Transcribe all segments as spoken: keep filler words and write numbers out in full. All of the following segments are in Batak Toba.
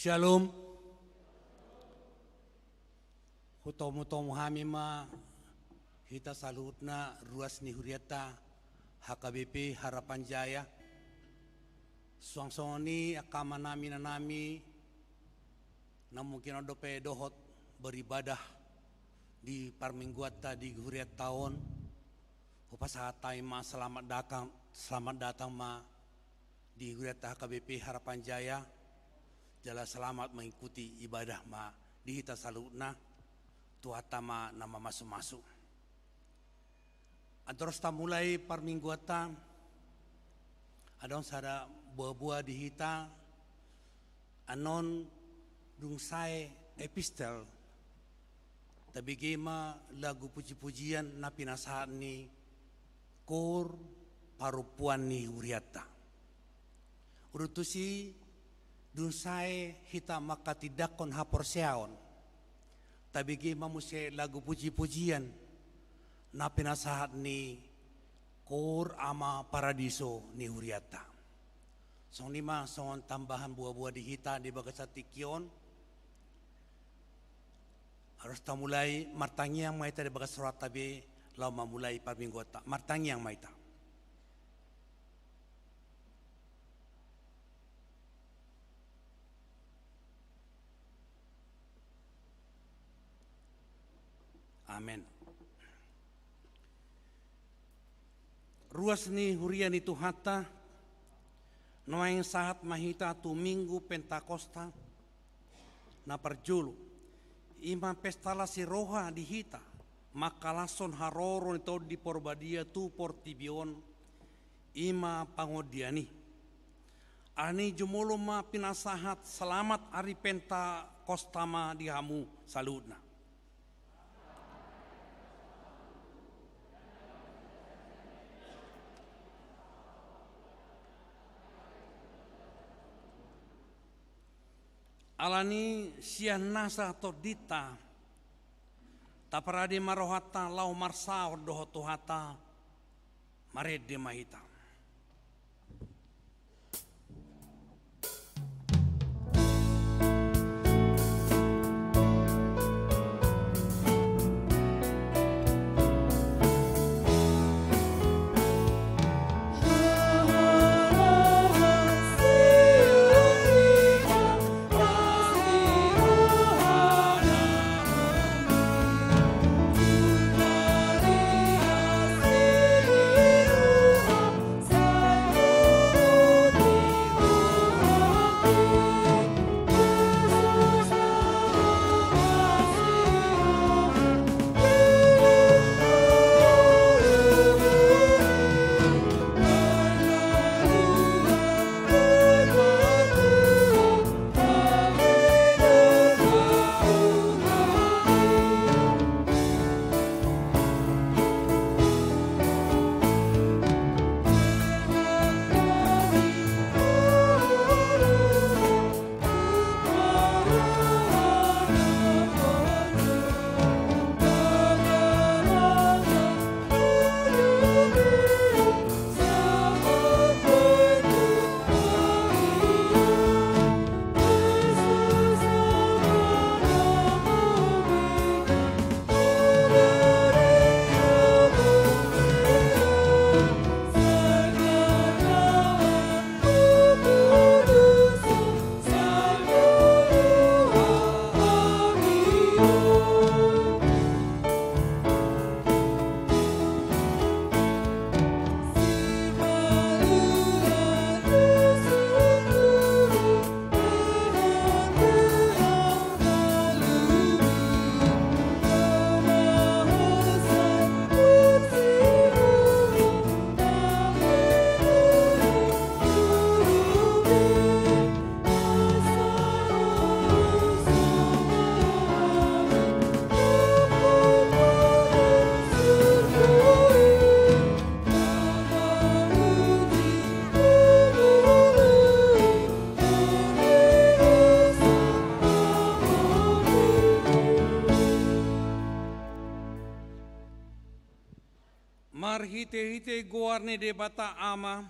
Shalom. Hutomu-tomu hami ma hita saluhutna ruas ni hurianta H K B P Harapan Jaya. Suang songon i angka amanami, inanami, na mungkin on dope dohot beribadah di parmingguanta di hurianta on. Hupasahat hami ma selamat datang, selamat datang ma di hurianta H K B P Harapan Jaya, jala selamat mengikuti ibadah ma di hita saluhutna. Tuhanta ma na mamasu-masu. Andorang tar mulai parmingguanta, adong sada boa-boa di hita, annon dung sae epistel, tabege ma lagu puji-pujian na pinasahat ni koor parompuan ni hurianta. Urutusi dung sae hita mangkatindangkon haporseaon, tabege ma muse lagu puji-pujian na pinasahat ni koor Ama Paradiso ni hurianta. Songon i ma songon tambahan boa-boa di hita di bagasan tingki on. Harus tamulai, martangiang ma hita di bagasan rohanta be laho mamulai parmingguanta. Martangiang ma hita. Amen. Ruas ni huria ni Tuhanta, nuaeng sahat ma hita tu Minggu Pentakosta na parjolo. I ma pesta las ni roha di hita, mangkalashon haroro ni Tondi Porbadia tu portibi on, i ma pangondian i. Alani i jumolo ma pinasahat selamat ari Pentakosta ma di hamu saluhutna. Alani i sian nasa tondinta, taparade ma rohanta laho marsaor dohot Tuhanta. Marende ma hita. Marhitehite goar ni Debata Ama,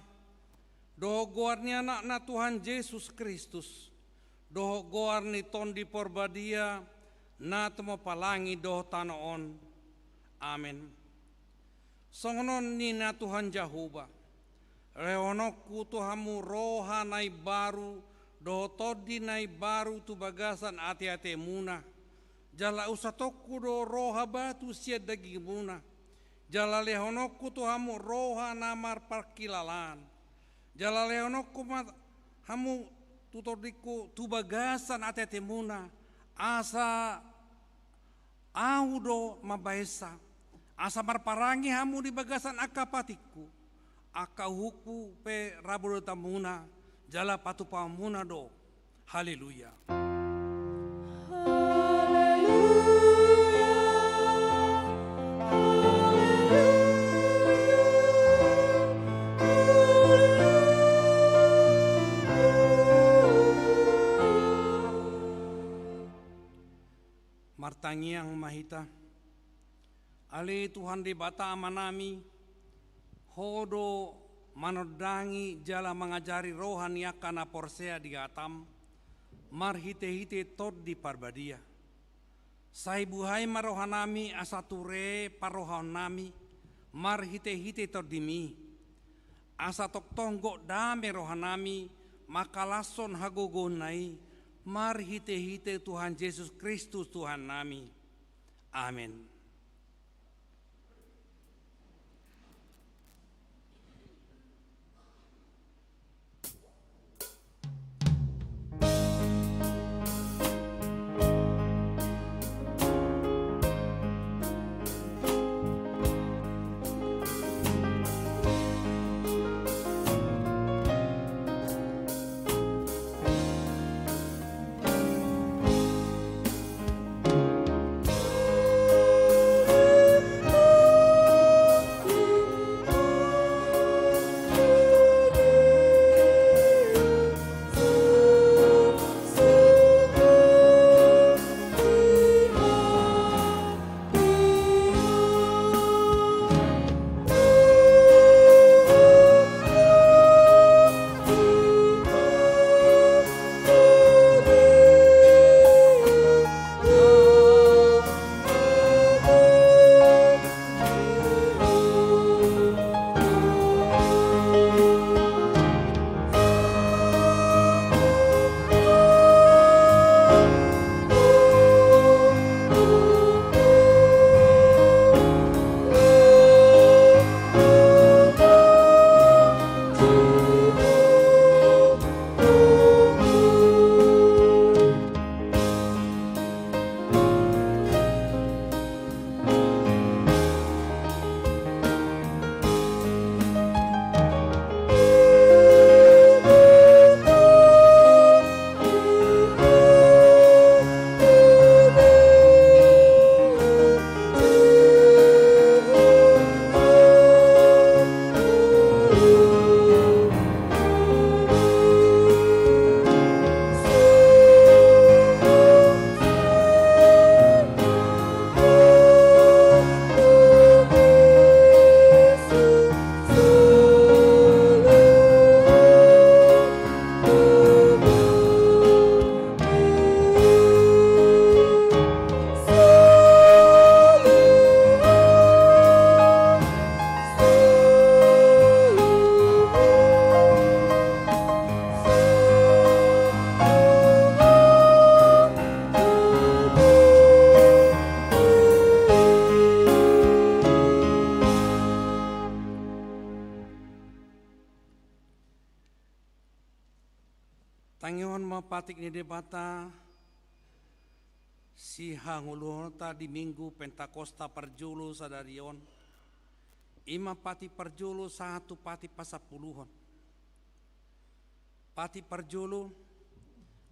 dohot goar ni Anakna Tuhan Jesus Kristus, dohot goar ni Tondi Porbadia, na tumompa langit dohot tano on. Amen. Songon on ninna Tuhan Jahowa: Lehononku tu hamu roha na imbaru dohot tondi na imbaru tu bagasan ateatemuna. Jala unsatongku do roha batu sian dagingmuna. Jala lehononku tu hamu roha na marparkilalaan. Jala lehononku ma hamu tu tondingku tu bagasan ateatemuna, asa Ahu do mambahensa, asa marparange hamu di bagasan angka patikku, angka uhumku pe ra botoonmuna, jala patupaonmuna do. Haleluya. Martangiang ma hita. Ale Tuhan Debata Amanami, Ho do manondangi jala mangajari roha ni angka na porsea di hataM marhitehite Tondi Parbadia. Sai buhai ma rohanami asa ture parrohaonnami marhitehite TondiMi. Asa tongtong gok dame rohanami mangkalashon hagogoonna i marhitehite Tuhan Jesus Kristus Tuhannami. Amen. Tangihon ma patik ni Debata sihangoluhononta di Minggu Pentakosta parjolo sadari on. I ma patik parjolo sahat tu patik pasampuluhon. Patik parjolo: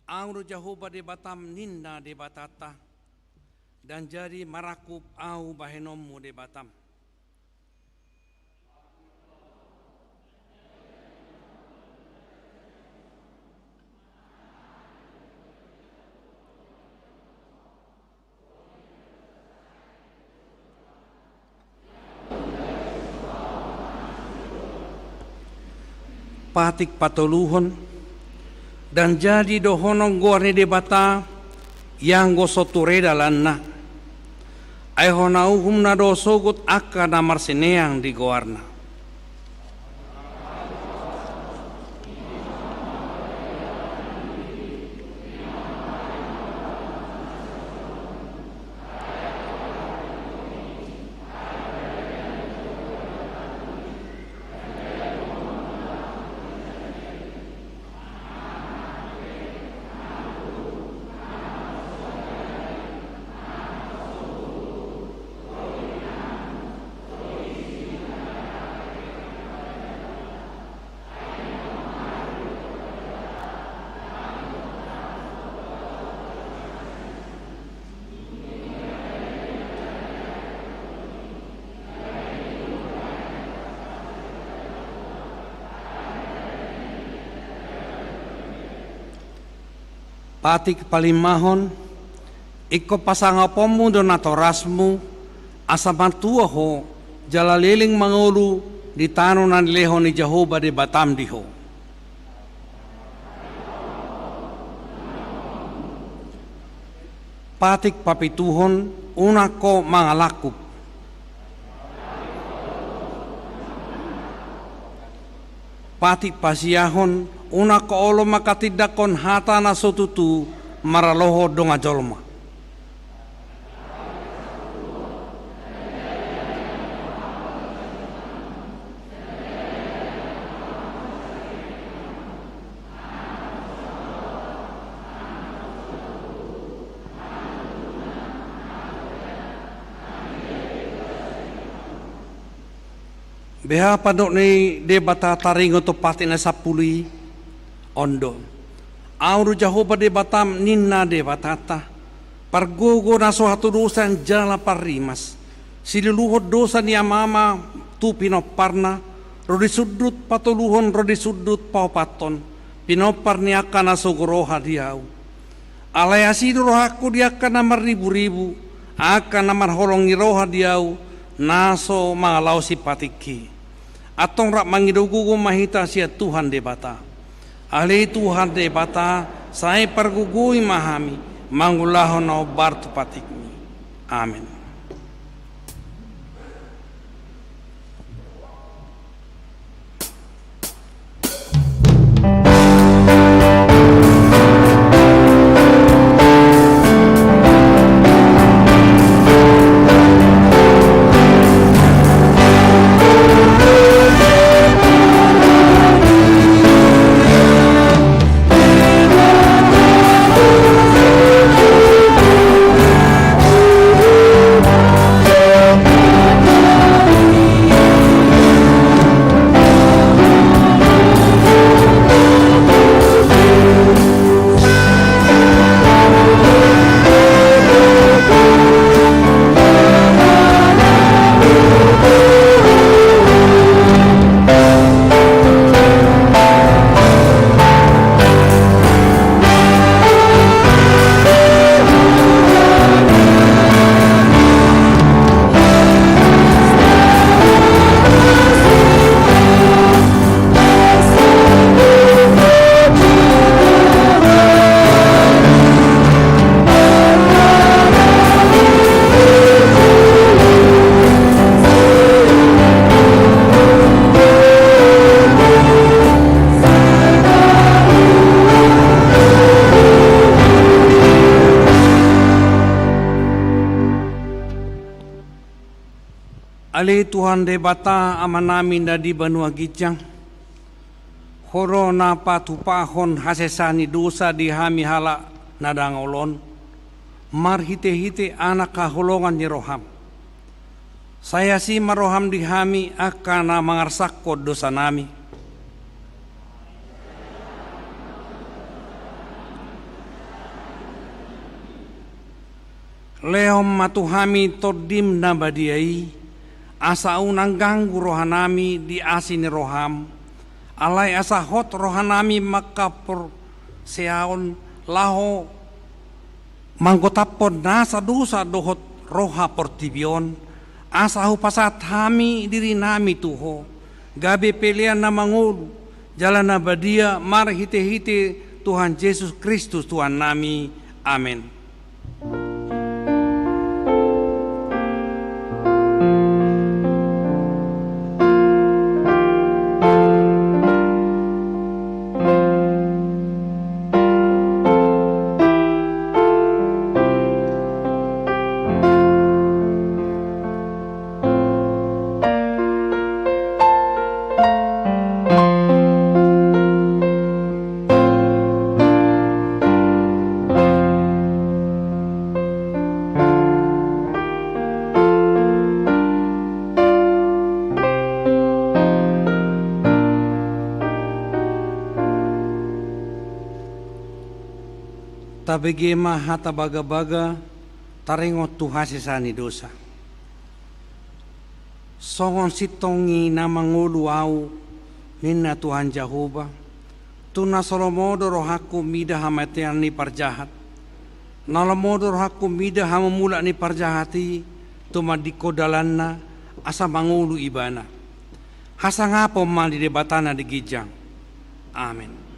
Ahu do Jahowa Debatam, ninna Debatanta, dan jadi marangkup Ahu bahenonmu Debatam. Patik patoluhon: Ndang jadi dohonon goar ni Debata, ianggo so ture dalanna. Ai hona uhumna do sogot angka na marsineang di goarna. Patik palimahon, ingkon pasangaponmu do natorasmu, asa martua ho, jala leleng mangolu di tano na nilehon ni Jahowa Debatam di ho. Patik papituhon, unang ho mangalangkup. Patik pasiahon, unang ho olo manghatindanghon hata na so tutu maralohon dongan jolma. Beha pandok ni Debata taringot tu patik na sampulu i? On do. Ahu do Jahowa Debatam, ninna Debatanta, pargogo na so hatudosan jala parrimas, siluluhon dosa ni amama tu pinomparna, ro di sundut patoluhon ro di sundut paopathon, pinompar ni angka na sogo roha di ahu. Alai asi do rohangku di angka na marriburibu, angka na marholong ni roha di ahu, na so mangalaosi patikki. Antong rap mangido gogo ma hita sian Tuhan Debata. Ale Tuhan Debata, sai pargogoi ma hami, mangulahon na hombar tu patikmi. Amen. Ale Tuhan Debata Amanami na di banua ginjang, Ho do na patupahon hasesaan ni dosa di hami halak na dangol on, marhitehite Anak haholongan ni roham. Sai asi ma roham di hami angka na mangarsakkon dosanami. Lehon ma tu hami Tondim na badia i, asa unang ganggu rohanami di asi ni roham, alai asa hot rohanami mangkaporseaon laho manggotaphon nasa dosa dohot roha portibi on, asa hupasahat hami dirinami tu Ho, gabe pelean na mangolu, jala na badia marhitehite Tuhan Jesus Kristus Tuhannami. Amen. Tabege ma hata bagabaga taringot tu hasesaan ni dosa. Songon sintong i na mangolu ahu, ninna Tuhan Jahowa, tu na so lomo do rohangku mida hamatean ni parjahat. Na lomo do rohangku mida hamumulak ni parjahat i, tumandingkon dalanna, asa mangolu ibana. Hasangapon ma di Debata na di ginjang. Amen.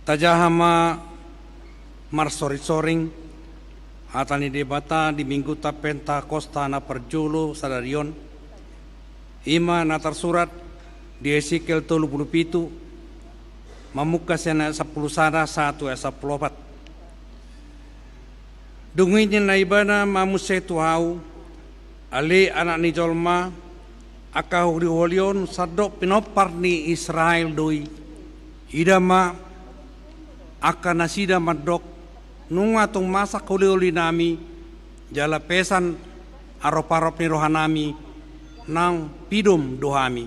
Tajaha ma marsoringsoring hata ni Debata di Mingguta Pentakosta na parjolo sadari on. I ma na tarsurat di Hesekiel tolu pulu pitu, mamungka sian ayat sampulu sada sahat tu ayat sampulu opat. Dung i ninna Ibana ma muse tu ahu, ale anak ni jolma, angka holiholi on sandok pinompar ni Israel do i. Ida ma, angka nasida mandok, nunga tung masak holiholinami, jala pesan aroparop ni rohanami, naung pidom do hami.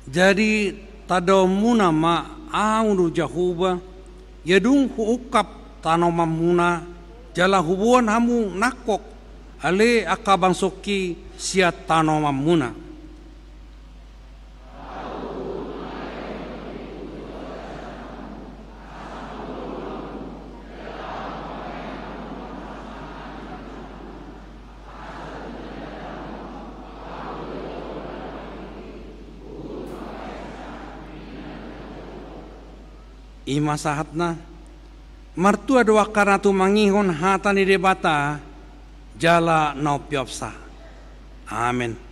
Jadi tandaonmuna ma Ahu do Jahowa, ia dung huungkap tanomanmuna, jala huboan hamu nangkok, ale angka bangsongki, sian tanomanmuna. I ma sahatna. Martua do angka na tumangihon hata ni Debata jala na umpeopsa. Amen.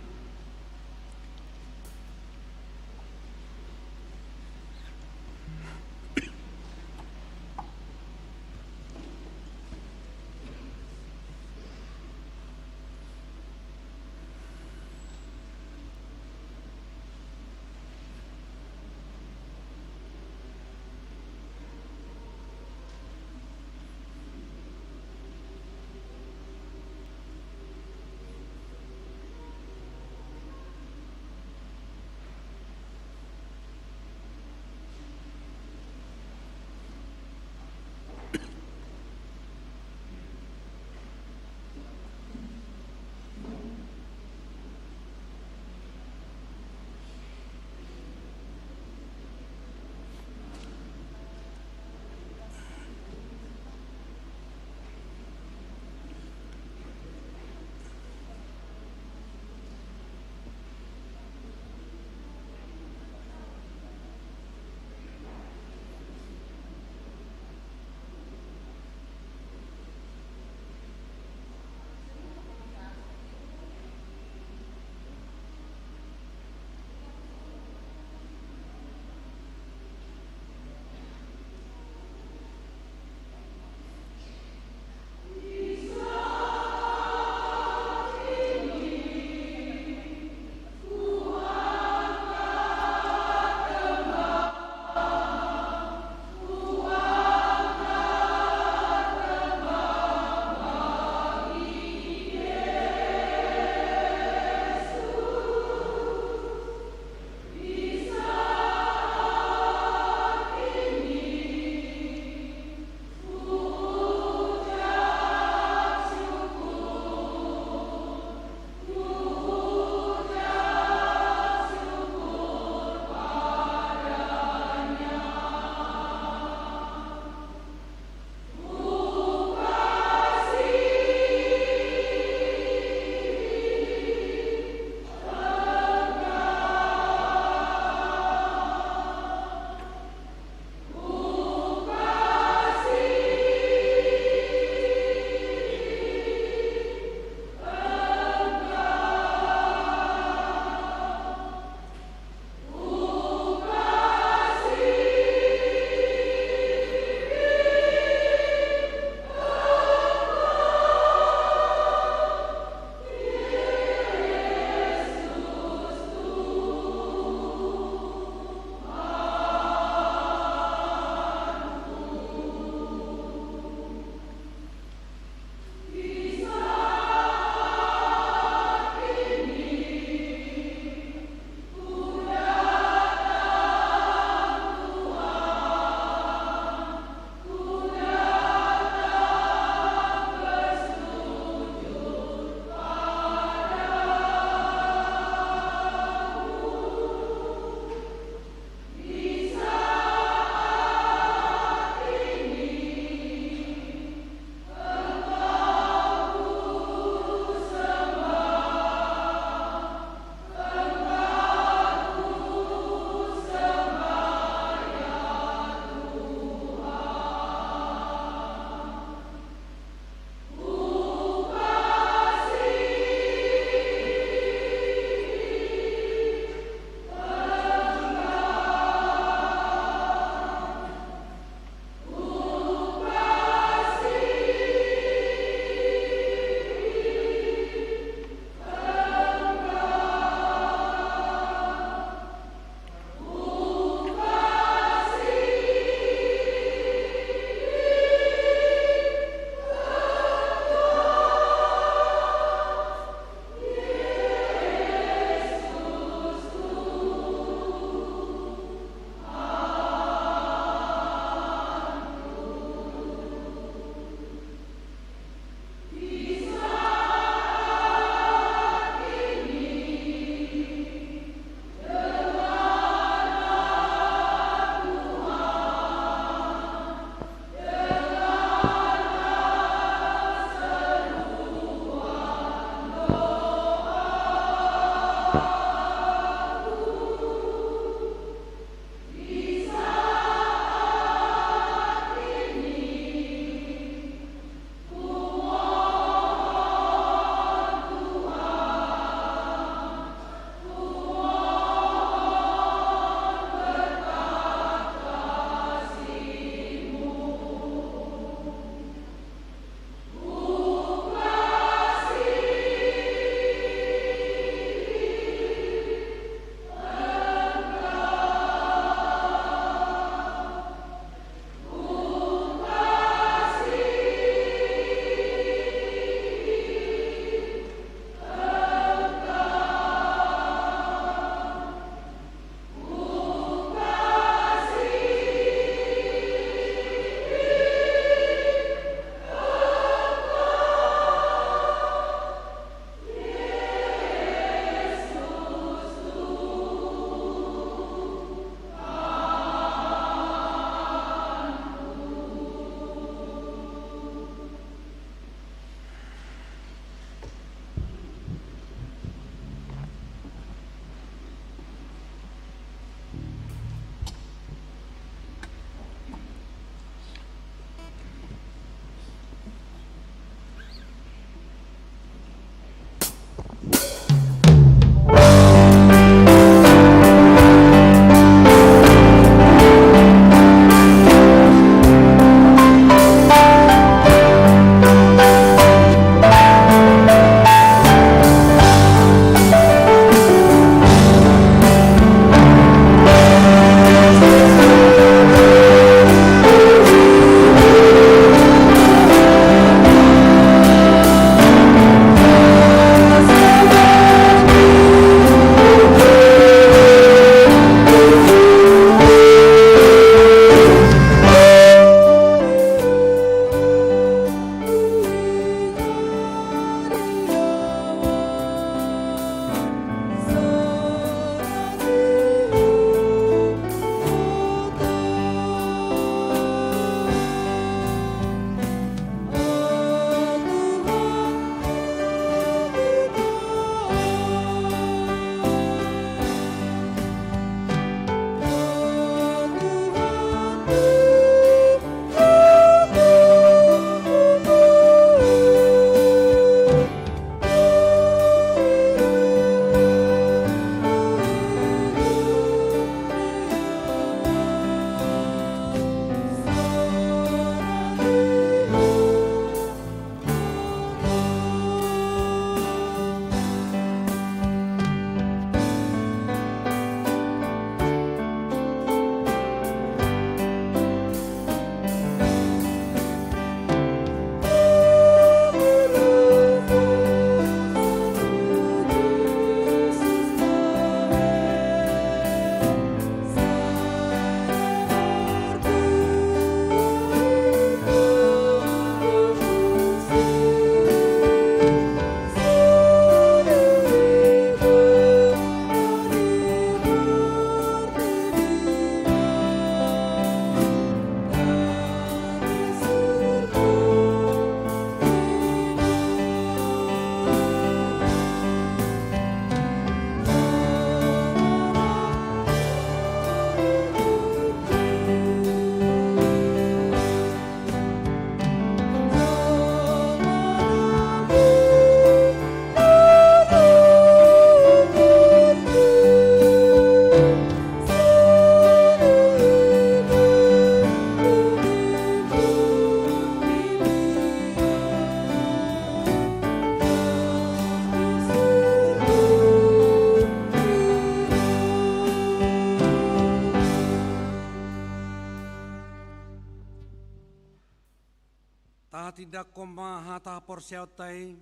Tindangkon ma hata haporseaonta i,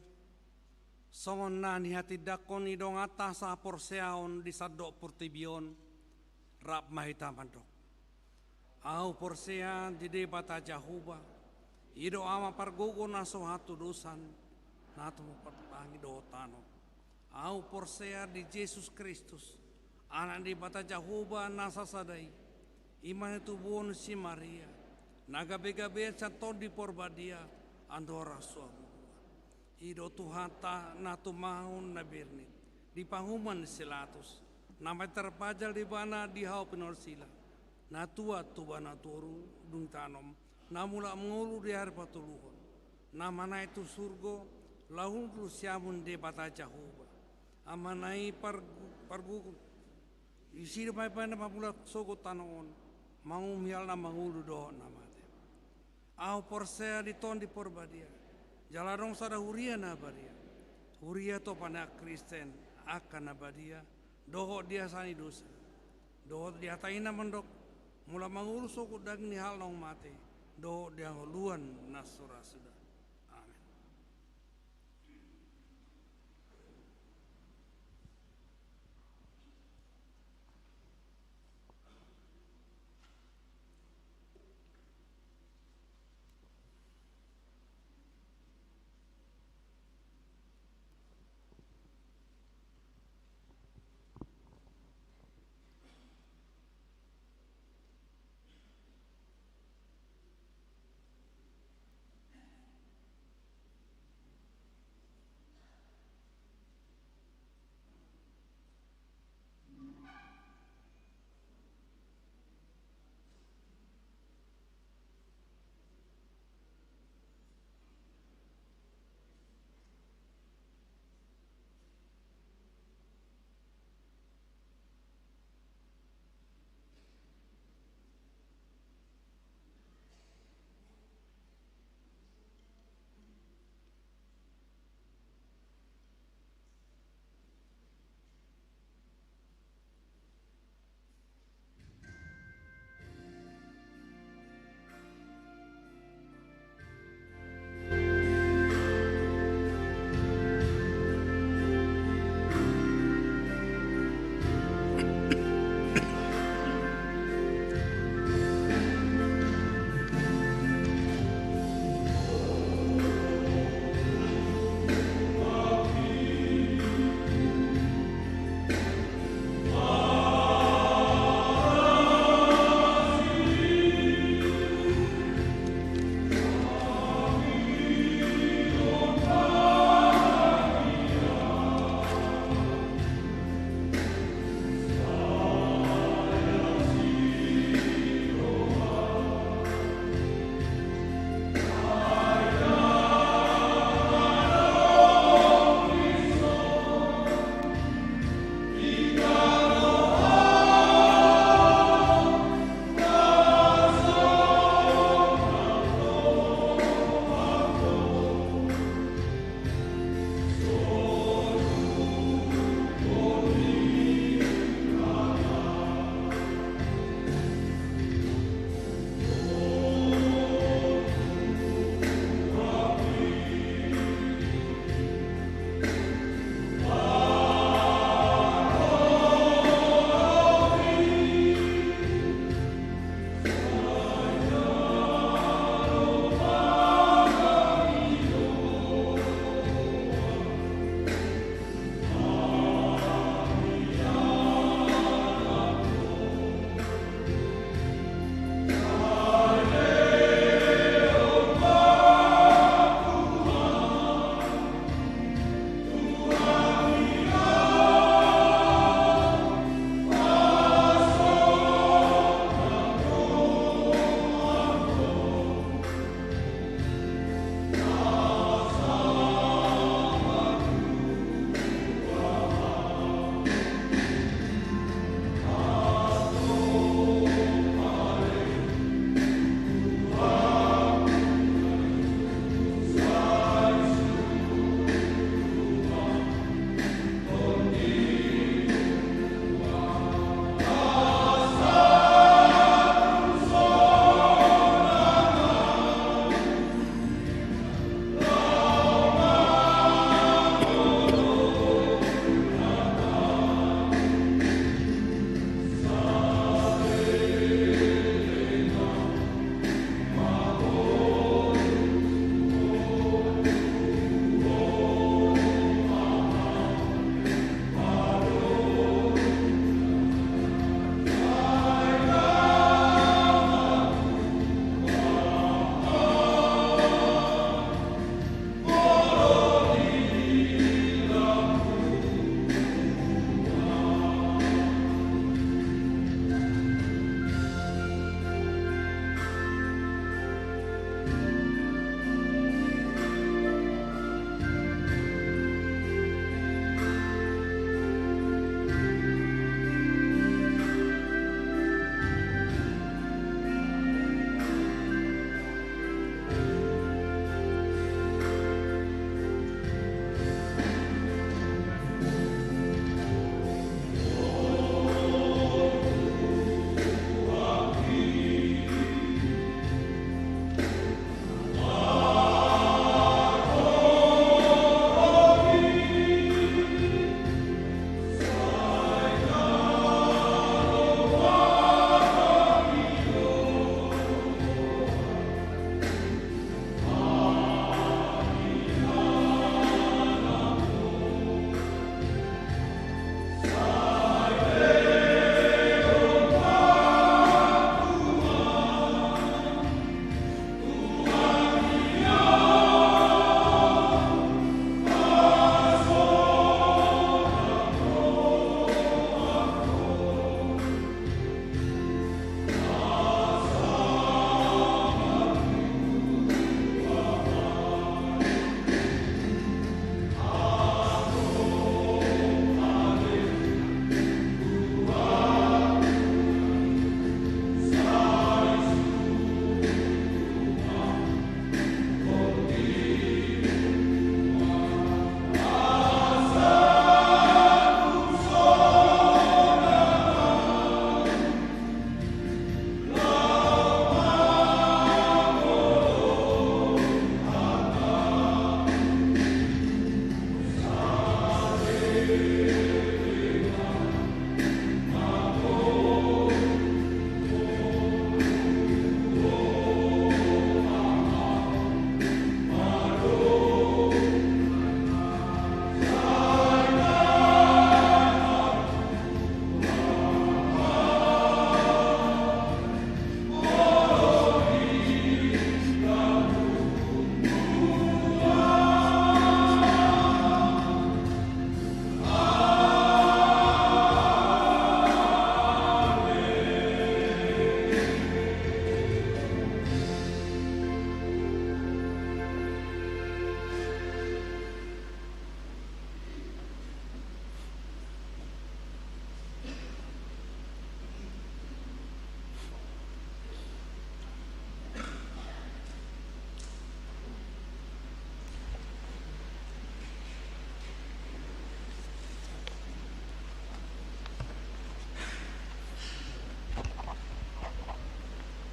songon na nihatindangkon ni donganta sahaporseaon di sandok portibi on, rap ma hita mandok. Ahu porsea di Debata Jahowa, i do Ama pargogo na so hatudosan, na tumompa langit dohot tano. Ahu porsea di Jesus Kristus, Anak ni Debata Jahowa na sasada i, i ma na tubuhon si Maria, na gabe-gabean sian Tondi Porbadia, andorang so habubuhan. I do Tuhanta na tumangihon na bernit, di panguhuman ni si Pilatus, na mate tarpajal do ibana di hau pinorsila, na tuat tu banua toru, dung tanom, na mulak mangolu di ari patoluhon, na manaek tu surgo, laho hundul siamun Debata Jahowa. Amana i pargu-, pargogo, disi do ma ibana mamulak sogot tano on, mangumhi halak na mangolu dohot na mate. Ahu porsea di Tondi Porbadia, jala adong sada huria na badia, huria tu panaeon Kristen, angka na badia, dohot di hasaan ni dosa, dohot di hata i na mandok, mulak mangolu sogot daging ni halak naung mate, dohot di hangoluan na so ra suda. Amen.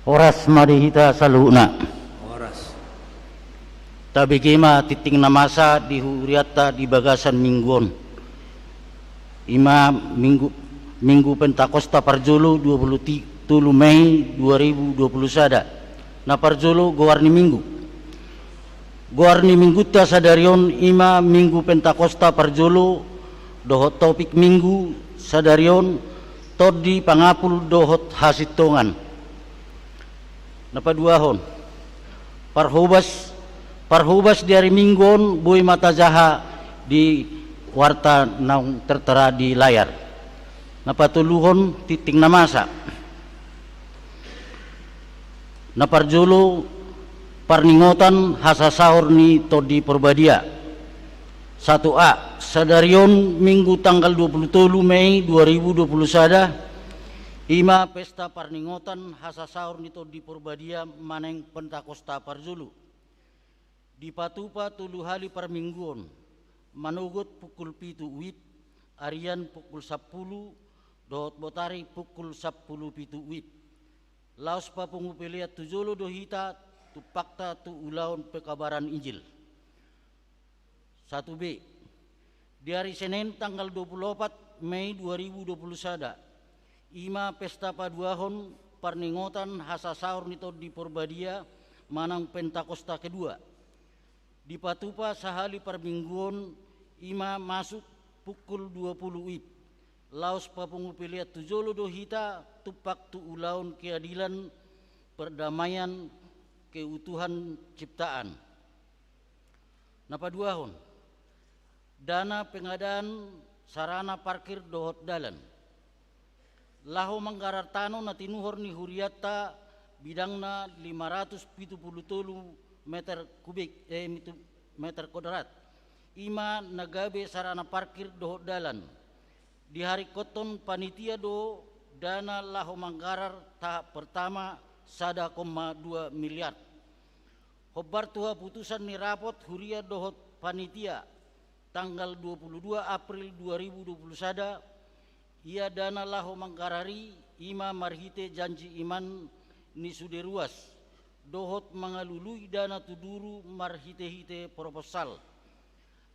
Horas ma di hita saluhutna. Horas. Tabege ma tingting na masa di hurianta di bagasan minggu on. Ima minggu, minggu Pentakosta parjolo dua pulu tolu Mei dua ribu dua pulu sada. Na parjolo goar ni minggu. Goar ni minggunta sadari on ima minggu Pentakosta parjolo dohot topik minggu sadari on tondi pangapul dohot hasintongan. Na paduahon, parhobas, parhobas di ari minggu on boi ma tajaha di warta naung tertera di layar. Na patoluhon, tingting na masa. Na parjolo, parningotan hasasahor ni Tondi Porbadia. Satu A, sadari on minggu tanggal dua pulu tolu Mei dua ribu dua pulu sada, ima pesta parningotan hasasahor ni Tondi Porbadia manang Pentakosta parjolo. Dipatupa tolu hali parmingguon, manogot pukul pitu wib, arian pukul sampulu, dohot botari pukul sampulu pitu wib. Laos papungu pelean tu jolo do hita, tumpakta tu ulaon pekabaran Injil. Satu B. Di ari Senen tanggal dua pulu opat Mei dua ribu dua pulu sada, ima pesta paduahon parningotan hasasahor ni Tondi Porbadia manang Pentakosta kedua. Dipatupa sahali parmingguon ima masuk pukul dua pulu wib. Laos papungu pelean tu jolo do hita tumpak tu ulaon keadilan, perdamaian, keutuhan ciptaan. Na paduahon, dana pengadaan sarana parkir dohot dalan. Laho manggarar tano na tinuhor ni hurianta bidangna lima ratus pitu pulu tolu meter kubik, eh, mitu-, meter kuadrat. Ima na gabe sarana parkir dohot dalan. Diharingkothon panitia do dana laho manggarar tahap pertama sada koma dua miliar. Hombar tu haputusan ni rapot huria dohot panitia tanggal dua pulu dua April dua ribu dua pulu sada, ia dana laho manggarar i ima marhite janji iman ni sude ruas, dohot mangalului dana tu duru marhite-hite proposal.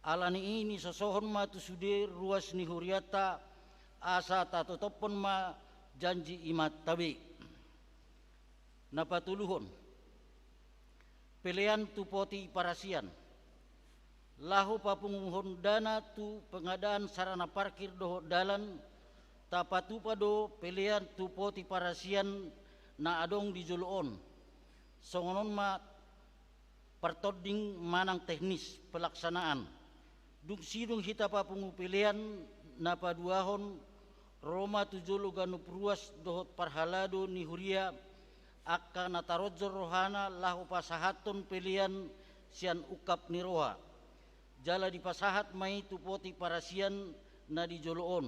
Alani i nisosohon ma tu sude ruas ni hurianta, asa tatotophon ma janji imanta be. Na patoluhon, pelean tu poti parasian. Laho papunguhon dana tu pengadaan sarana parkir dohot dalan, tapatupa do pelean tu poti parasian na adong di jolo on. Songon on ma partonding manang teknis pelaksanaan. Dung sidung hita papungu pelean, na paduahon, ro ma tu jolo ganup ruas dohot parhalado ni huria, angka na taronjong rohana laho pasahathon pelean sian ungkap ni roha. Jala dipasahat ma i tu poti parasian na di jolo on.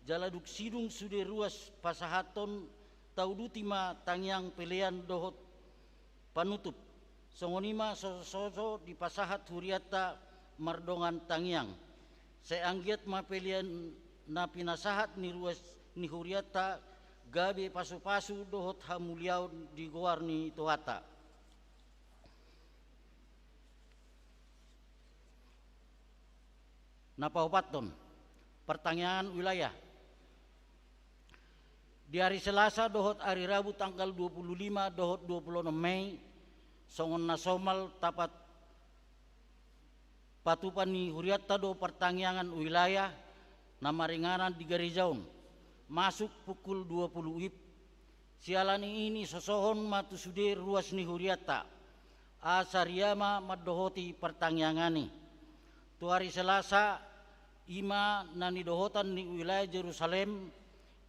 Jala dung sidung sude ruas pasahathon, tauduti ma tangiang pelean dohot panutup. Songon i ma sosososo dipasahat hurianta mardongan tangiang. Sai anggiat ma pelean na pinasahat ni ruas ni hurianta gabe pasupasu dohot hamuliaon di goar ni Tuhanta. Na paopathon, partangiangan wilayah. Di ari Selasa dohot ari Rabu tanggal dua pulu lima dohot dua pulu onom Mei, songon na somal tapat patupa ni hurianta do partangiangan wilayah na maringanan di gareja on, masuk pukul dua pulu wib. Siala ni i nisosohon ma tu sude ruas ni hurianta, asa ria ma mandohoti partangiangan i. Tu ari Selasa, ima na nidohotan ni wilayah Jerusalem,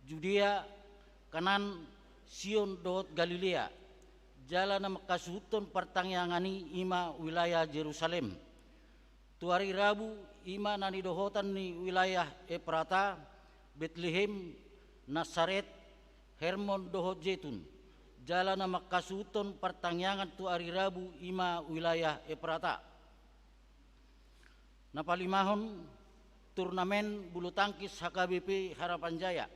Judea, Kanaan, Sion dohot Galilea. Jala na mangkasuhuthon partangiangan i ima wilayah Jerusalem. Tu ari Rabu, ima na nidohotan ni wilayah Eprata, Betlehem, Nasaret, Hermon dohot Jetun. Jala na mangkasuhuthon partangiangan tu ari Rabu ima wilayah Eprata. Na palimahon, turnamen bulu tangkis H K B P Harapan Jaya.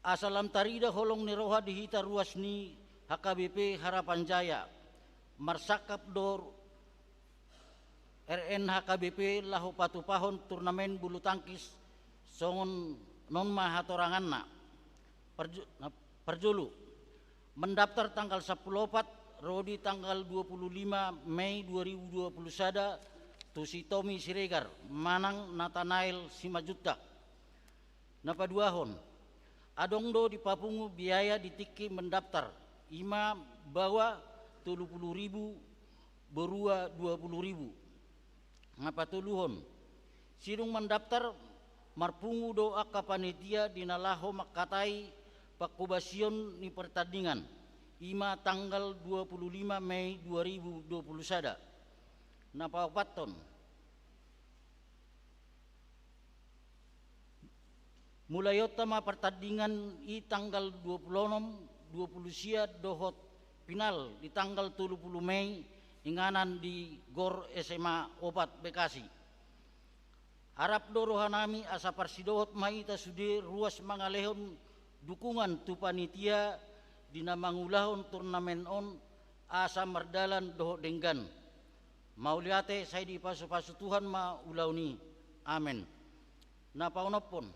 Asa lam tarida holong ni roha di hita ruas ni H K B P Harapan Jaya, marsangkap do R N H K B P laho patupahon turnamen bulu tangkis songon on ma hatoranganna. Parjo-, na, parjolo, mendaftar tanggal sampulu opat, ro di tanggal dua pulu lima Mei dua ribu dua pulu sada, tu si Tommy Siregar manang Nathanael Simanjuntak. Na paduahon, adong do dipapungu biaya di tingki mendaftar, i ma baoa tolu pulu ribu, borua dua pulu ribu. Na patoluhon, sidung mendaftar marpungu do angka panitia di na laho mangkatai pangkobasion ni pertandingan, i ma tanggal dua pulu lima Mei dua ribu dua pulu sada. Na paopathon, mulaionta ma pertandingan i tanggal dua pulu onom, dua pulu sia dohot final di tanggal tolu pulu Mei, inganan di Gor S M A opat Bekasi. Arap do rohanami asa parsidohot ma hita sude ruas mangalehon dukungan tu panitia di na mangulahon turnamen on asa mardalan dohot denggan. Mauliate, sai dipasupasu Tuhan ma ulaon i. Amen. Na paonomhon,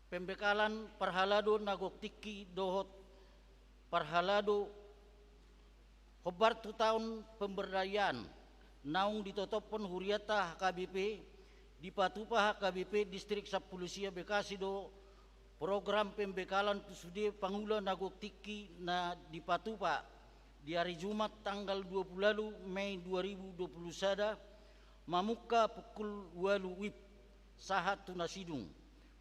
pembekalan parhalado na gok tingki dohot parhalado hombar tu taon pemberdayaan, naung ditotophon hurianta H K B P, dipatupa H K B P Distrik Sampulu Sia Bekasi do program pembekalan tu sude pangula na gok tingki na dipatupa di ari Jumat tanggal dua pulu ualu Mei dua ribu dua pulu sada, mamungka pukul ualu WIB sahat tu na sidung.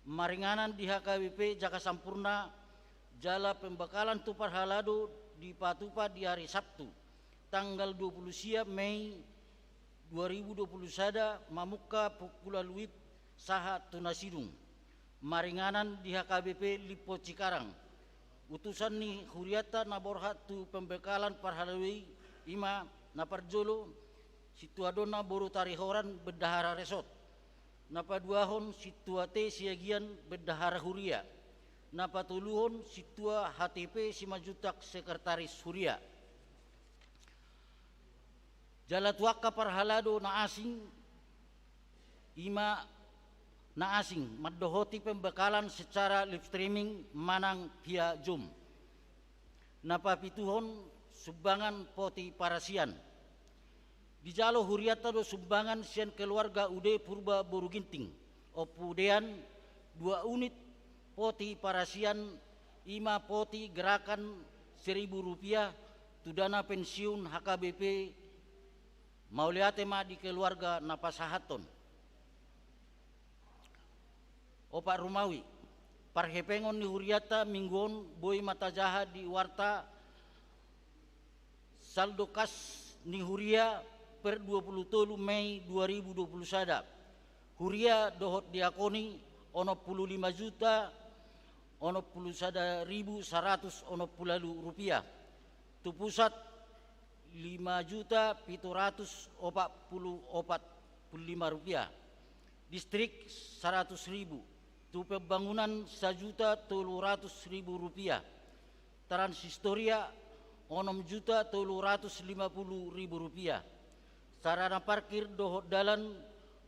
Maringanan di H K B P Jaga Sampurna, jala pembekalan tu parhalado dipatupa di ari Sabtu, tanggal dua pulu sia Mei dua ribu dua pulu sada, mamungka pukul ualu WIB sahat tu na sidung. Maringanan di H K B P Limpo Cikarang. Utusan ni hurianta na borhat tu pembekalan parhalado i, i ma na parjolo, Sintua Donna boru Tarihoran, bendahara resort. Na paduahon, Sintua T Siagian, bendahara huria. Na patoluhon, Sintua H T P Simanjuntak, sekretaris huria. Jala tu angka parhalado na asing, i ma na asing, mandohoti pembekalan secara live streaming manang via Zoom. Na papituhon, sumbangan poti parasian. Dijalo hurianta do sumbangan sian keluarga Ude Purba boru Ginting, Ompu Dean, dua unit poti parasian, i ma poti gerakan seribu rupiah, tu dana pensiun H K B P. Mauliate ma di keluarga na pasahathon. Opat Rumawi. Parhepengon ni hurianta, minggu on boi ma tajaha di warta saldo kas ni huria per dua pulu tolu Mei dua ribu dua pulu sada. Huria dohot diakoni, onom pulu lima juta onom pulu sada ribu saratus onom pulu ualu rupiah. Tu pusat, lima juta pitu ratus opat pulu opat pulu lima rupiah. Distrik, saratus ribu. Tu pembangunan, sajuta tolu ratus ribu rupiah. Transhistoria, onom juta tolu ratus lima pulu ribu rupiah. Sarana parkir dohot dalan,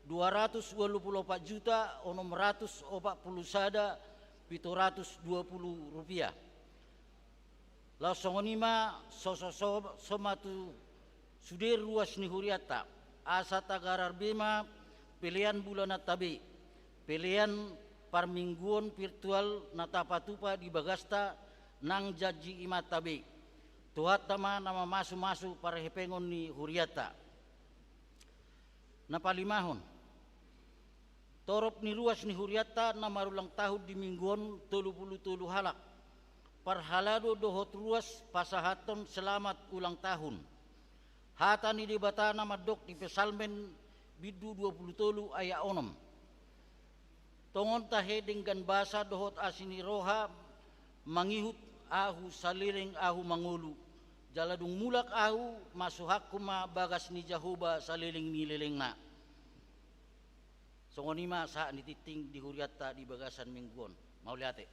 dua ratus ualu pulu opat juta onom ratus opat pulu sada pitu ratus dua pulu rupiah. Laos songon i ma, so, so, so, so ma tu sude ruas ni hurianta, asa tagarar be ma pelean bulananta be, pelean parmingguon virtual na tapatupa di bagasta nang janji imanta be. Tuhanta ma na mamasumasu parhepengon ni hurianta. Na palimahon, torop ni ruas ni hurianta na marulang tahun di minggu on, tolu pulu tolu halak. Parhalado dohot ruas pasahathon selamat ulang tahun. Hata ni Debata na mandok di Psalmen bindu dua pulu tolu ayat onom. Tongon tahe denggan basa dohot asi ni roha mangihut ahu saleleng ahu mangolu. Jala dung mulak ahu, masuhakku ma bagas ni Jahowa saleleng ni lelengna. Songon i ma sahat ni tingting di hurianta di bagasan minggu on. Mauliate.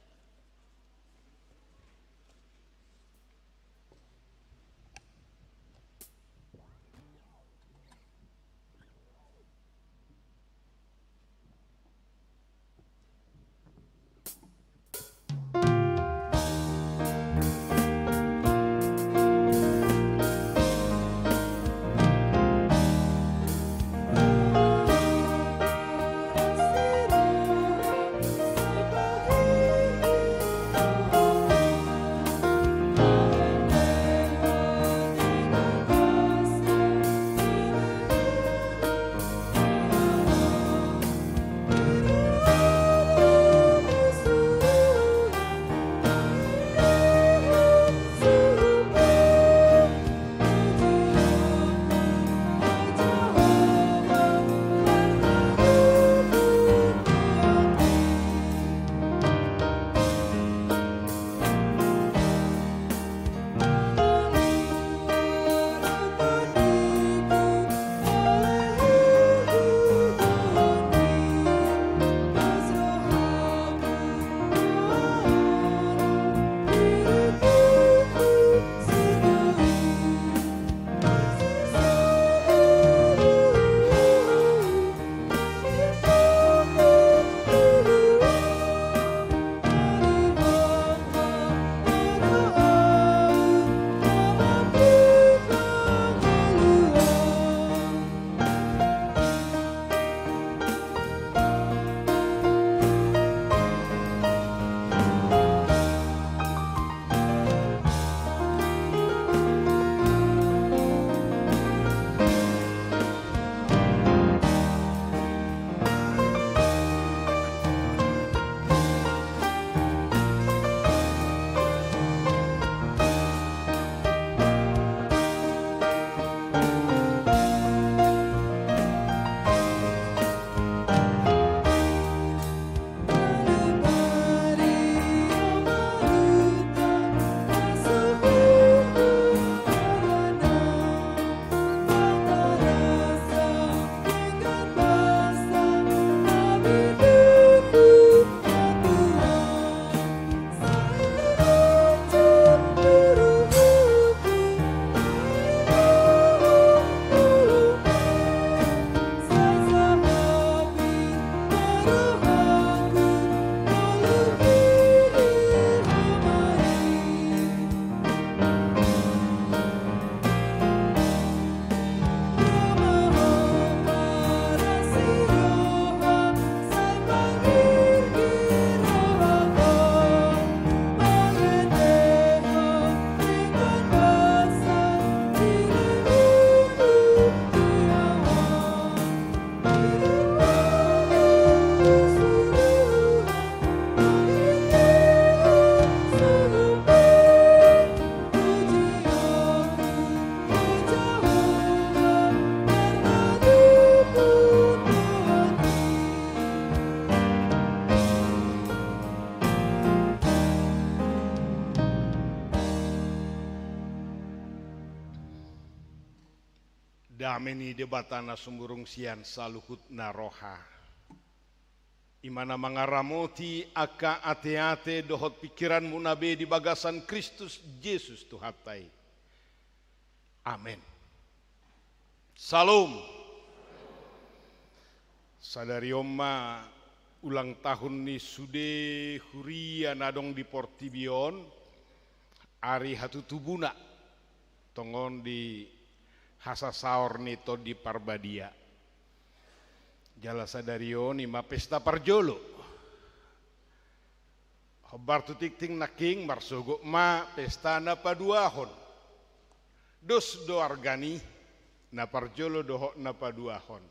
Dame ni Debata na sumurung sian saluhutna roha, i ma na mangaramoti angka ateate dohot pingkiranmuna be di bagasan Kristus Jesus Tuhanta i. Amen. Syalom. Sadari on ma ulang tahun ni sude huria na adong di portibi on, ari hatutubuna, tongon di hasasaor ni Tondi Parbadia. Jala sadari on i ma pesta parjolo. Hombar tu tingting nangkin, marsogot ma pesta na paduahon. Dos do argani, na parjolo dohot na paduahon.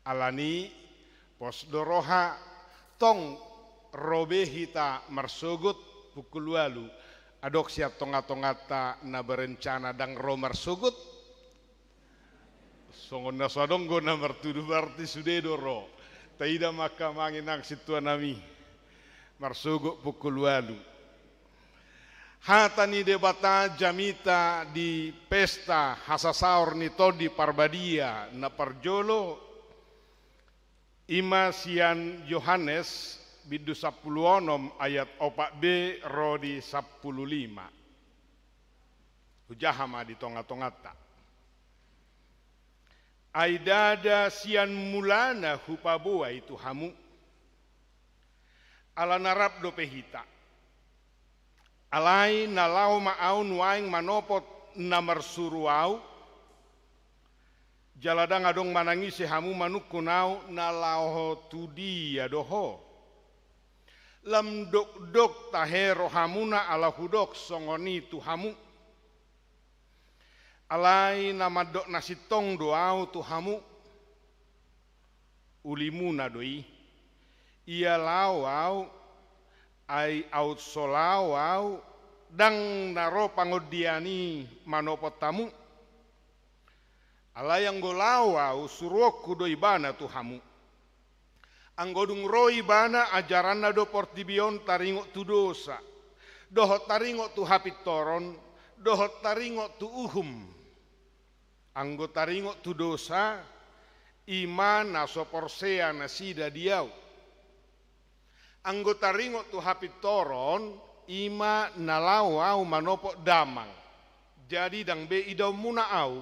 Alani, pos do roha, tong ro be hita marsogot pukul ualu. Adong sian tongatonganta na berencana ndang ro marsogot? Songon na so adong do na martudu, berarti sude do ro. Taida ma angka amang inang sintua nami. Marsogot pukul ualu. Hata ni Debata jamita di pesta hasasaor ni Tondi Parbadia na parjolo, i ma sian Johannes bindu sampulu onom ayat opat be ro di sampulu lima. Hujaha ma di tongatonganta. Ai ndada sian mulana hupaboa i tu hamu, ala na rap dope hita. Alai na laho ma ahu nuaeng manopot na marsuru ahu, jala ndang adong manang ise hamu manungkun ahu na laho tu dia do ho. Lam dokdok tahe rohamuna ala hudok songon i tu hamu. Alai na mandok na sintong do ahu tu hamu. Ulimuna do i. Ia laho ahu, ai aut so laho ahu, ndang na ro pangondian i manopot hamu. Alai anggo laho ahu, suruonku do ibana tu hamu. Anggo dung ro ibana, ajaranna do portibi on taringot tu dosa, dohot taringot tu hapintoron, dohot taringot tu uhum. Anggo taringot tu dosa, i ma na so porsea nasida di ahu. Anggo taringot tu hapintoron, i ma na laho ahu manopot damang. Jadi ndang be idaonmuna ahu.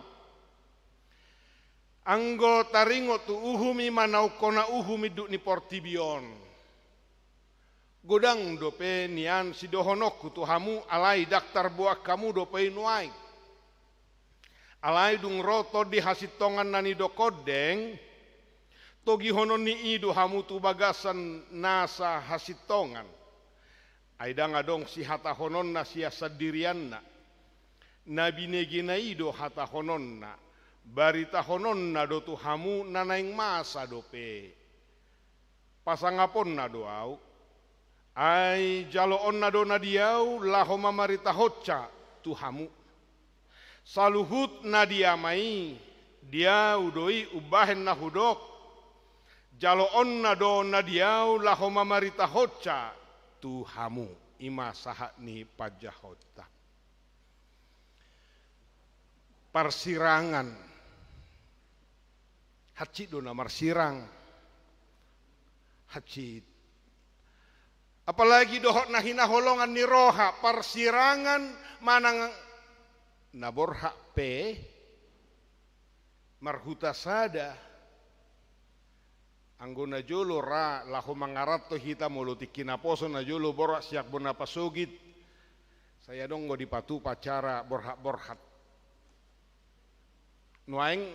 Anggo taringot tu uhum, i ma na ungkona uhum induk ni portibi on. Godang dope nian sidohononku tu hamu, alai ndang tarboan hamu dope i nuaeng. Alai dung ro Tondi hasintongan na nidok ondeng, togihonon ni i do hamu tu bagasan nasa hasintongan. Ai ndang adong sihatahononna sian sandirianna. Na binegena i do hatahononna, baritahononna do tu hamu na naeng masa dope. Pasangaponna do ahu, ai jaloonna do na di ahu laho mamaritahonsa tu hamu. Saluhut na di Ama i, di ahu do i umbahen na hudok, jaloonna do na di ahu laho mamaritahonsa tu hamu. I ma sahat ni panjahonta. Parsirangan. Hansit do na marsirang. Hansit. Apalagi dohot na hinaholongan ni roha, parsirangan manang na borhat pe marhuta sada. Anggo na jolo ra laho mangaranto hita molo tingki naposo na jolo borhat sian bona pasogit. Sai adong do dipatupa acara borhat-borhat. Nuaeng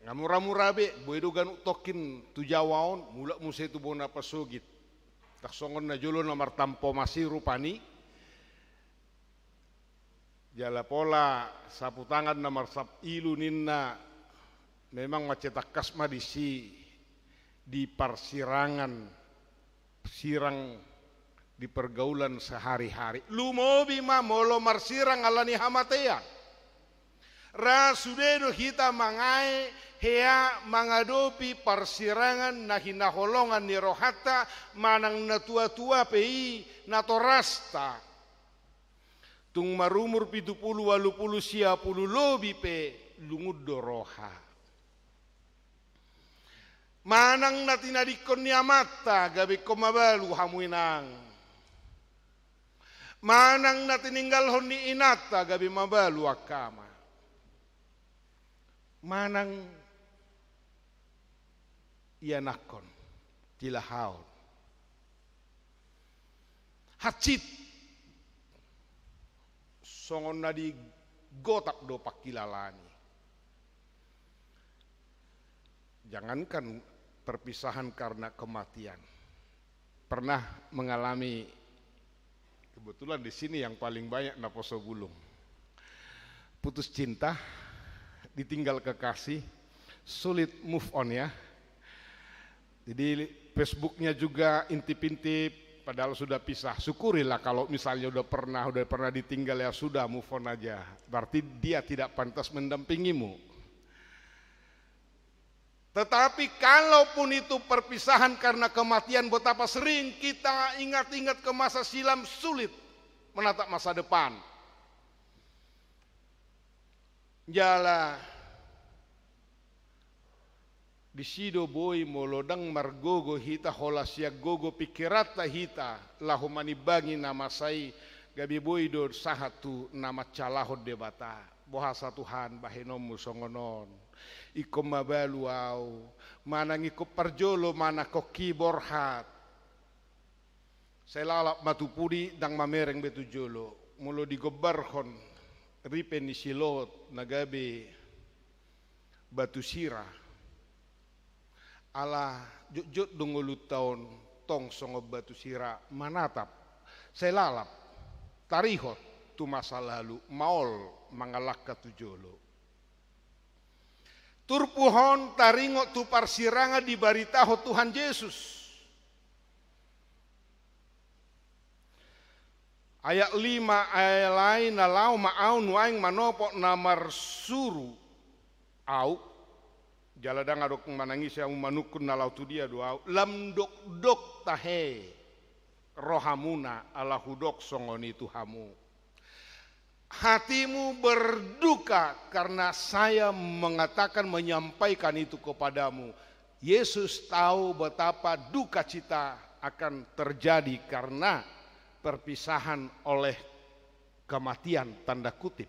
nga mura-mura be, boi do ganup tongkin tu Jawa on, mulak muse tu bona pasogit. Ndang songon na jolo na martampo masi rupani. Jala pola sapu tangan na marsap ilu ninna, memang mansai tangkas ma disi di parsirangan, sirang di pergaulan sehari-hari. Lumobi ma molo marsirang ala ni hamatean. Ra sude do hita mangae hea mangadopi parsirangan na hinaholongan ni rohanta manang na tua-tua pe i natorasta. Tung marumur pitu pulu, ualu pulu, sia pulu lobi pe lungun do roha. Manang na tinadingkon ni amanta gabe ingkon mabalu hamu inang. Manang na tininggalhon ni inanta gabe mabalu angka ama. Manang ianakhon, tilahaon. Hansit songon na digotap do pangkilalaan i. Jangankan perpisahan karena kematian. Pernah mengalami, kebetulan di sini yang paling banyak naposo bulung. Putus cinta, ditinggal kekasih, sulit move on ya. Jadi Facebooknya juga intip-intip, padahal sudah pisah. Syukurilah kalau misalnya udah pernah, udah pernah ditinggal, ya sudah, move on aja. Berarti dia tidak pantas mendampingimu. Tetapi kalaupun itu perpisahan karena kematian, betapa sering kita ingat-ingat ke masa silam, sulit menatap masa depan. Jala disi do boi molo ndang margogo hita, holan sian gogo pingkiranta hita laho manimbangi na masa i, gabe boi do sahat tu na mansalaon Debata. Boasa Tuhan bahenonmu songon on? Ingkon mabalu au, manang ingkon parjolo manangkok i borhat. Sai lalap ma tu pudi, ndang mamereng be tu jolo. Molo digombarhon ripe ni Siloam na gabe batu sira. Ala jotjot do ngolunta on, tong songon batu sira manatap. Sai lalap, tarihot tu masa lalu, maol mangalangka tu jolo. Turpuk on taringot tu parsirangan dibaritahon Tuhan Jesus. Ayat lima, alai na laho ma Au nuaeng manopot na marsuru Au, jala ndang adong manang ise hamu manungkun na laho tu dia do Au, lam dokdok tahe rohamuna ala hudok songon i tu hamu. Hatimu berduka karena saya mengatakan, menyampaikan itu kepadamu. Yesus tahu betapa duka cita akan terjadi karena perpisahan oleh kematian, tanda kutip.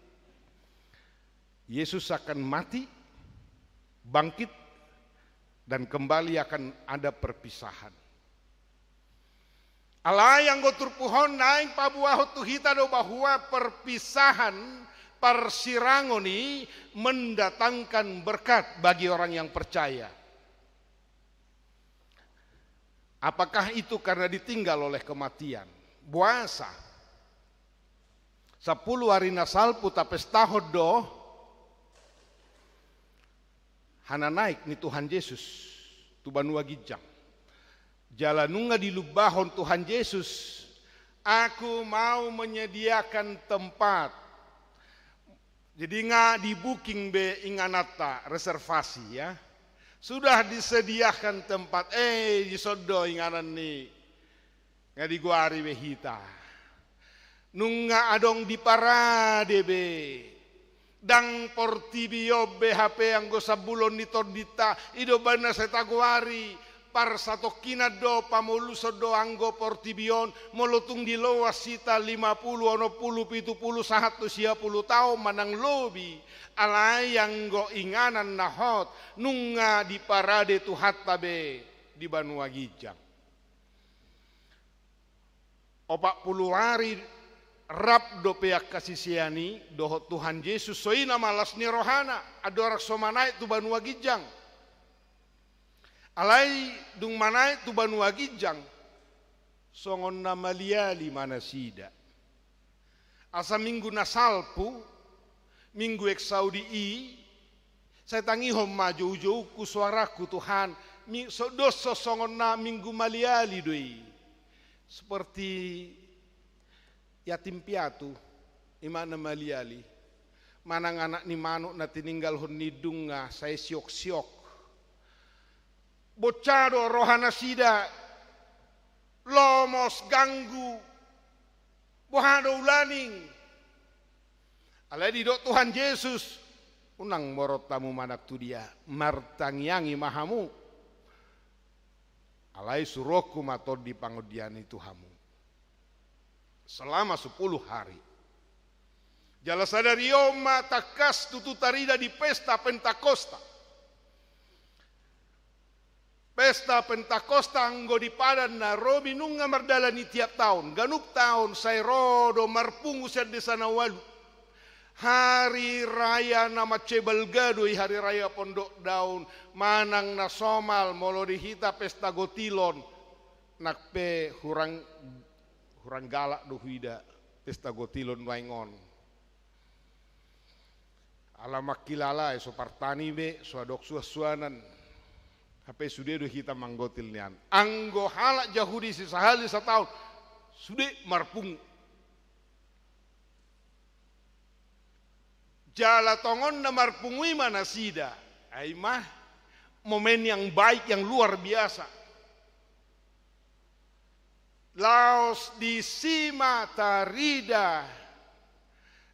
Yesus akan mati, bangkit, dan kembali akan ada perpisahan. Alai anggo turpuk on naeng paboahon tu hita do bahwa perpisahan, parsirangon i mendatangkan berkat bagi orang yang percaya. Apakah itu karena ditinggal oleh kematian? Boasa? Sampulu ari na salpu tapestahon do hananaek ni Tuhan Jesus tu banua ginjang. Jala nunga dilumbahon Tuhan Jesus, "Aku mau menyediakan tempat." Jadi nga di-booking be ingananta, reservasi ya. Sudah disediakan tempat, eh, dison do inganan ni nga digoari be hita. Nunga adong diparade be. Ndang portibi on be hape anggo sambulo ni tondinta, i do umbahen na sai tagoari. Parsatongkinan do, pamoluson do anggo portibi on, molo tung diloas hita lima pulu, onom pulu, pitu pulu, sahat tu sia pulu taon manang lobi. Alai anggo inganan na hot, nunga diparade Tuhanta be di banua ginjang. Opat pulu ari rap dope angka sisean i dohot Tuhan Jesus, so i na malas ni rohana, andorang so manaek tu banua ginjang. Alai dung manaek tu banua ginjang, songon na maliali ma nasida. Asa minggu na salpu, minggu Exaudi i, sai tangihon ma joujoungku, soarangku, Tuhan, mi-, so-, dos so songon na minggu maliali do i. Seperti yatim piatu, i ma na maliali. Manang anak ni manuk na tininggalhon ni indung nga sai sioksiok. Bonca do rohanasida, lomos, ganggu, boha do ulaning. Alai didok Tuhan Jesus, unang morot hamu manang tu dia, martangiangi ma hamu. Alai suruonku ma Tondi pangondian i tu hamu selama sepuluh hari. Jala sadari on ma tangkas tutu tarida di pesta Pentakosta. Pesta Pentakosta anggo di padan na robi nunga mardalan i tiap taon, ganup taon sai ro do marpungu sian desa na ualu. Hari raya na mansai balga do i, hari raya Pondok Daun, manang na somal molo di hita pesta gotilon. Nang pe hurang, hurang galak do huida pesta gotilon nuaeng on. Ala mangkilala i, so partani be, so adong suansuanan. Hape sude do hita manggotil nian. Anggo halak Jahudi sisahali sataon sude marpungu. Jala tongon na marpungu i ma nasida. Ai ma momen yang baik, yang luar biasa. Laos disi ma tarida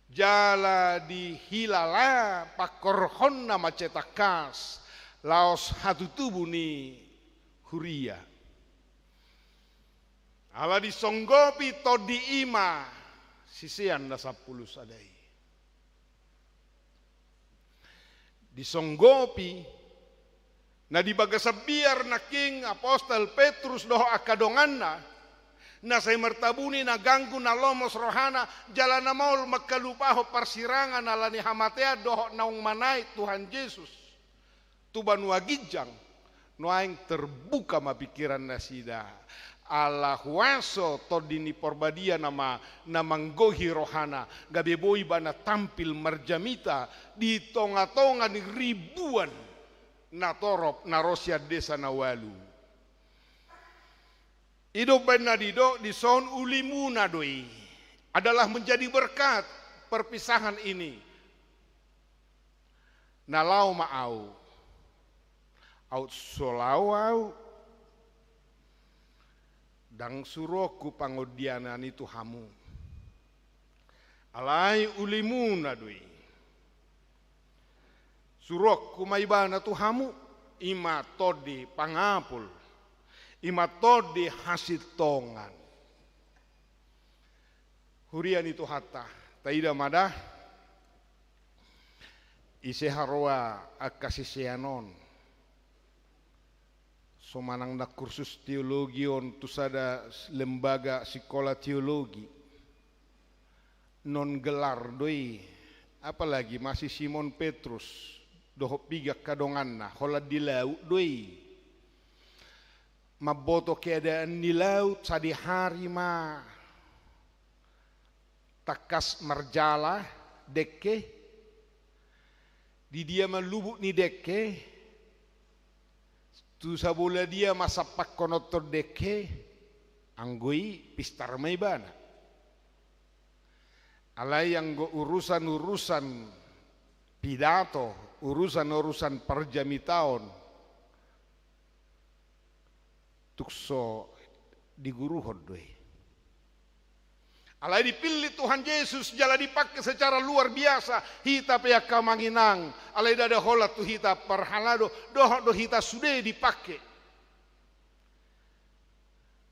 jala dihilala pangkorhonna mansai tangkas laos hatutubu ni huria. Ala disonggopi Tondi i ma sisean na sampulu sada i. Disonggopi na di bagasan biar nangkin apostel Petrus dohot angka donganna, na sai martabuni, na ganggu, na lomos rohana, jala na maol mangkalupahon parsirangan ala ni hamatean dohot naung manaek Tuhan Jesus tu banua ginjang. Nuaeng terbuka ma pingkiran nasida. Ala huaso Tondi ni Parbadia nama na manggohi rohana, gabe boi ibana tampil marjamita di tongatonga ni ribuan natorop na ro sian desa na ualu. I do umbaen na didok dison, ulimuna do i, adalah menjadi berkat perpisahan ini. Na laho ma au. Aut so laho au, ndang suruonku pangondianan i tu hamu. Alai ulimuna do i. Suruonku ma ibana tu hamu, i ma Tondi pangapul, i ma Tondi hasintongan. Huria ni Tuhanta, taida ma da ise haroa angka sisean on. So manang na kursus teologi on tu sada lembaga sikola teologi. Non gelar do i, apalagi ma si Simon Petrus dohot piga angka donganna, holan di laut do i. Mamboto keadaan ni laut, sadihari ma tangkas marjala dengke. Di dia ma lubuk ni dengke, tu sabola dia ma sampangkononhon dengke, anggo i pistar ma ibana. Alai anggo urusan-urusan pidato, urusan-urusan parjamitaon, tung so diguruhon do i. Alai dipillit Tuhan Jesus jala dipake secara luar biasa hita pe angka amang inang. Alai ndada holan tu hita parhalado, dohot do hita sude dipake.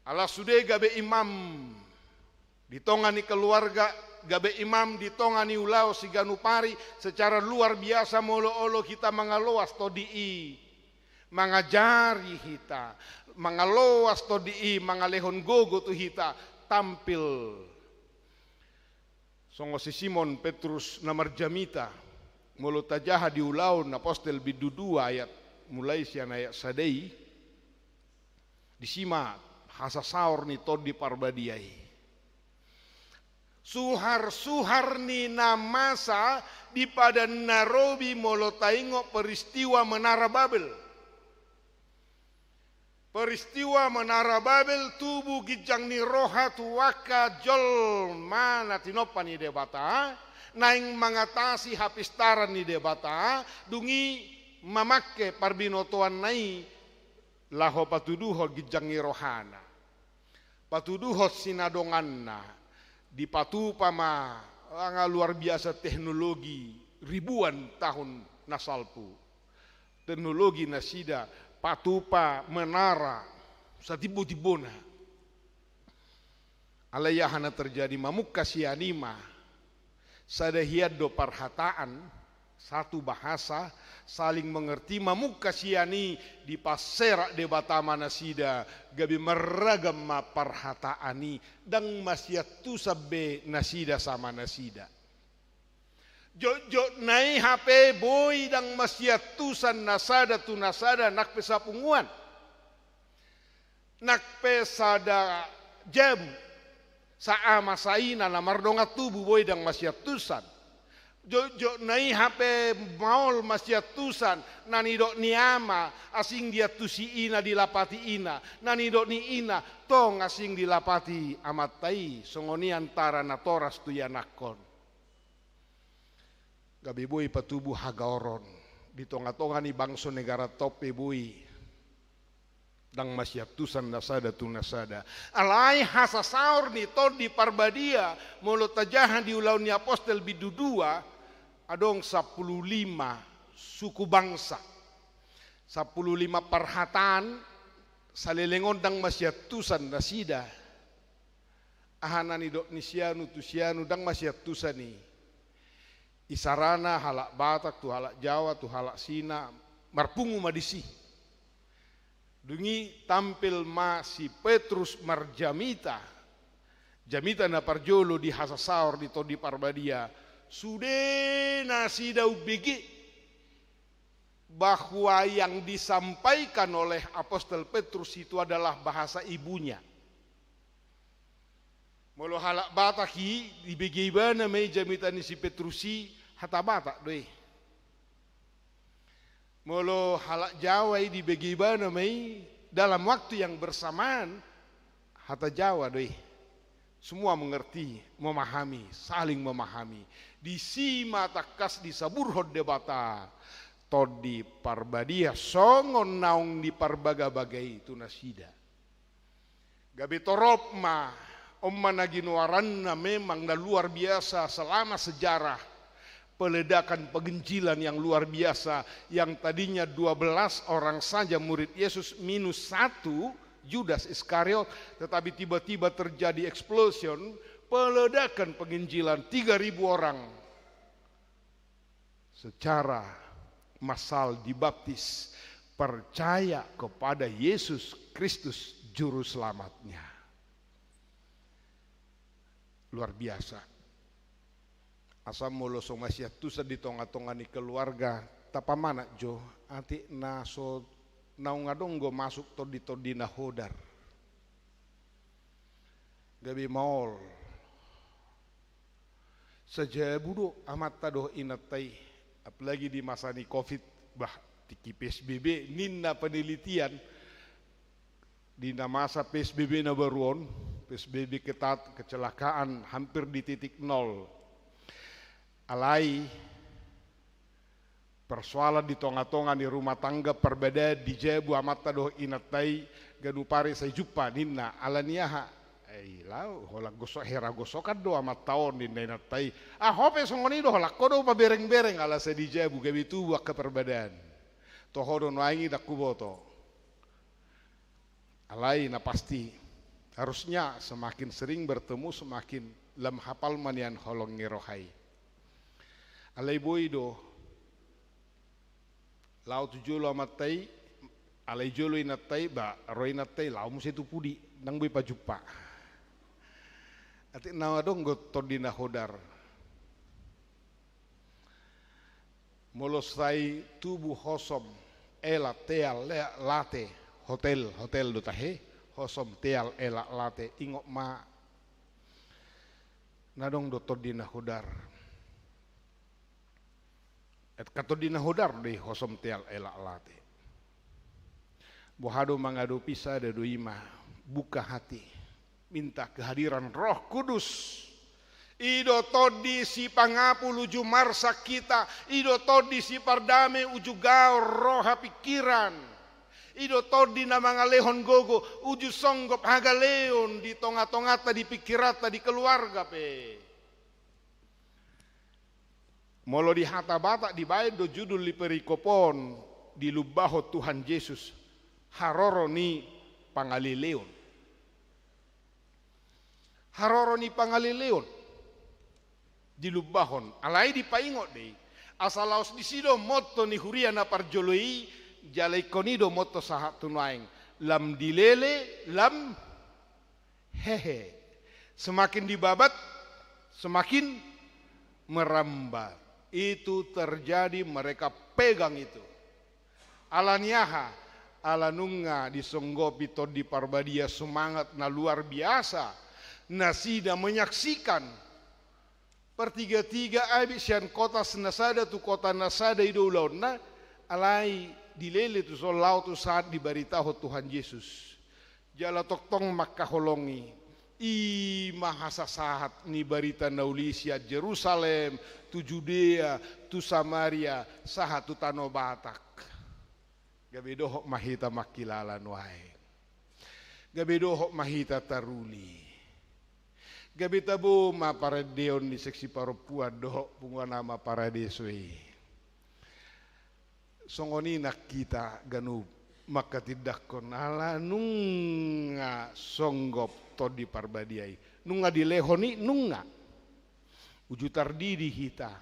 Ala sude gabe imam di tonga ni keluarga, gabe imam di tonga ni ulaon siganup ari, secara luar biasa molo olo hita mangaloas Tondi i mangajari hita, mangaloas Tondi i mangalehon gogo tu hita, tampil songon si Simon Petrus na marjamita. Molo tajaha di Ulaon Apostel bindu dua ayat, mulai sian ayat sada i, disi ma hasasaor ni Tondi Parbadia i. Suharsuhar ni na masa di padan na robi molo taingot peristiwa Menara Babel. Peristiwa Menara Babel, tubu ginjang ni roha tu angka jolma na tinompa ni Debata, naeng mangatasi hapistaran ni Debata, dung i mamangke parbinotoanna i laho patuduhon ginjang ni rohana, patuduhon sinadonganna, dipatupa ma, nga luar biasa teknologi ribuan tahun na salpu. Teknologi nasida patupa menara, satimbo-timbona. Alai aha na terjadi? Mamungka sian i ma. Sada hian do parhataan, satu bahasa, saling mengerti, mamungka sian i, dipaserak Debata ma nasida, gabe marragam ma parhataan i, ndang masiantusan be nasida sama nasida. Jotjot na i hape boi ndang masiantusan na sada tu na sada, nang pe sapunguan. Nang pe sada jabu, saama saina na mardongan tubu, boi ndang masiantusan. Jotjot na i hape maol masiantusan, na nidok ni ama asing diantusi ina, dilapati ina, na nidok ni ina tong asing dilapati amanta i, songon i antara natoras tu ianakhon. Gabe boi patubu hagaoron di tonga-tonga ni bangso, negara, tong pe boi ndang masiantusan na sada tu na sada. Alai hasasaor ni Tondi Parbadia, molo tajaha di Ulaon ni Apostel bindu dua, adong sampulu lima suku bangsa, sampulu lima parhataan, saleleng on ndang masiantusan nasida. Aha na nidok ni sianu tu sianu, ndang masiantusan i. Isarana halak Batak tu halak Jawa tu halak Sina, marpungu ma disi. Dung i tampil ma si Petrus marjamita, jamita na parjolo di hasasaor ni Tondi Parbadia, sude nasida umbege bahwa yang disampaikan oleh Apostel Petrus itu adalah bahasa ibunya. Molo halak Batak i, dibege ibana ma i jamita ni si Petrus i, hata Batak do i. Molo halak Jawa i, dibege ibana ma i dalam waktu yang bersamaan, hata Jawa do i. Semua mengerti, memahami, saling memahami. Disi ma tangkas disaburhon Debata Tondi Parbadia songon naung diparbaga-baga i tu nasida. Gabe torop ma, on ma na ginoaranna memang na luar biasa selama sejarah. Peledakan penginjilan yang luar biasa, yang tadinya dua belas orang saja murid Yesus, minus satu, Judas Iskariot, tetapi tiba-tiba terjadi explosion, peledakan penginjilan, tiga ribu orang secara massal dibaptis, percaya kepada Yesus Kristus Juru Selamatnya. Luar biasa. Asa molo so masiantusan di tonga-tonga ni keluarga, tapamanat jo, atik na so naung adong do masuk tondi-tondi na hodar. Gabe maol. Sajabu do amanta dohot inanta i, apalagi di masa ni covid, bah, tingki P S B B, ninna penelitian, di na masa P S B B na baru on, P S B B ketat, kecelakaan hampir di titik nol. Alai, persoalan di tonga-tonga ni rumah tangga, perbedaan di jabu amanta dohot inanta i, ganup ari sai jumpa ninna, ala ni aha? Eh, laho, holan gosok, hera gosokan do amanta on ninna inanta i. Ah, ho pe songon i do, holan ho do pabereng-bereng ala sai di jabu, gabe tubu angka perbedaan. Toho do nuaeng i, ndang huboto. Alai na pasti, harusnya semakin sering bertemu, semakin lam hapal ma nian holong ni roha i. Alai boi do, laho tu jolo amanta i, alai jolo inanta i, ba, ro inanta i, laho muse tu pudi, ndang boi pajumpa. Atik na adong do tondi na hodar. Molo sai tubu hosom, ela, teal, lea, late, hotel, hotel do tahe, hosom, teal, ela, late, ingot ma, na adong do tondi na hodar. Angka tondi na hodar do i hosom, teal, ela, late. Boha do mangadopi? Sada do i ma, buka hati. Minta kehadiran Roh Kudus. I do tondi sipangapul uju marsak hita, i do tondi sipardame uju gaor roha pingkiran. I do tondi na mangalehon gogo uju songgop hagaleon di tonga-tonganta, di pingkiranta, di keluarga pe. Molo di hata Batak dibaen do judul ni perikop on, dilumbahon Tuhan Jesus, haroro ni pangaleleon. Haroro ni pangaleleon dilumbahon, alai dipaingot do i. Asa laos disi do motto ni huria na parjolo i, jala ingkon i do motto sahat tu nuaeng. Lam dilele, lam hehe. Semakin dibabat, semakin merambat. Itu terjadi, mereka pegang itu. Ala ni aha? Ala nunga disonggopi Tondi Parbadia, semangat na luar biasa. Nasida menyaksikan partigatiga abit sian kota na sada tu kota na sada i do ulaonna, alai dilele tu son laho tu saat dibaritahon Tuhan Jesus. Jala tongtong mangkaholongi. I ma hasasahat ni barita na uli sian Jerusalem, tu Judea, tu Samaria, sahat tu tano Batak. Gabe dohot ma hita mangkilala nuaeng. Gabe dohot ma hita taruli. Gabe tabo ma parendeon ni seksi parompuan dohot punguan ama paradeso i. Songon i nang hita ganup mangkatindangkon ala nunga songgop Tondi Parbadia i. Nunga dilehon i, nunga. Uju tardidi hita.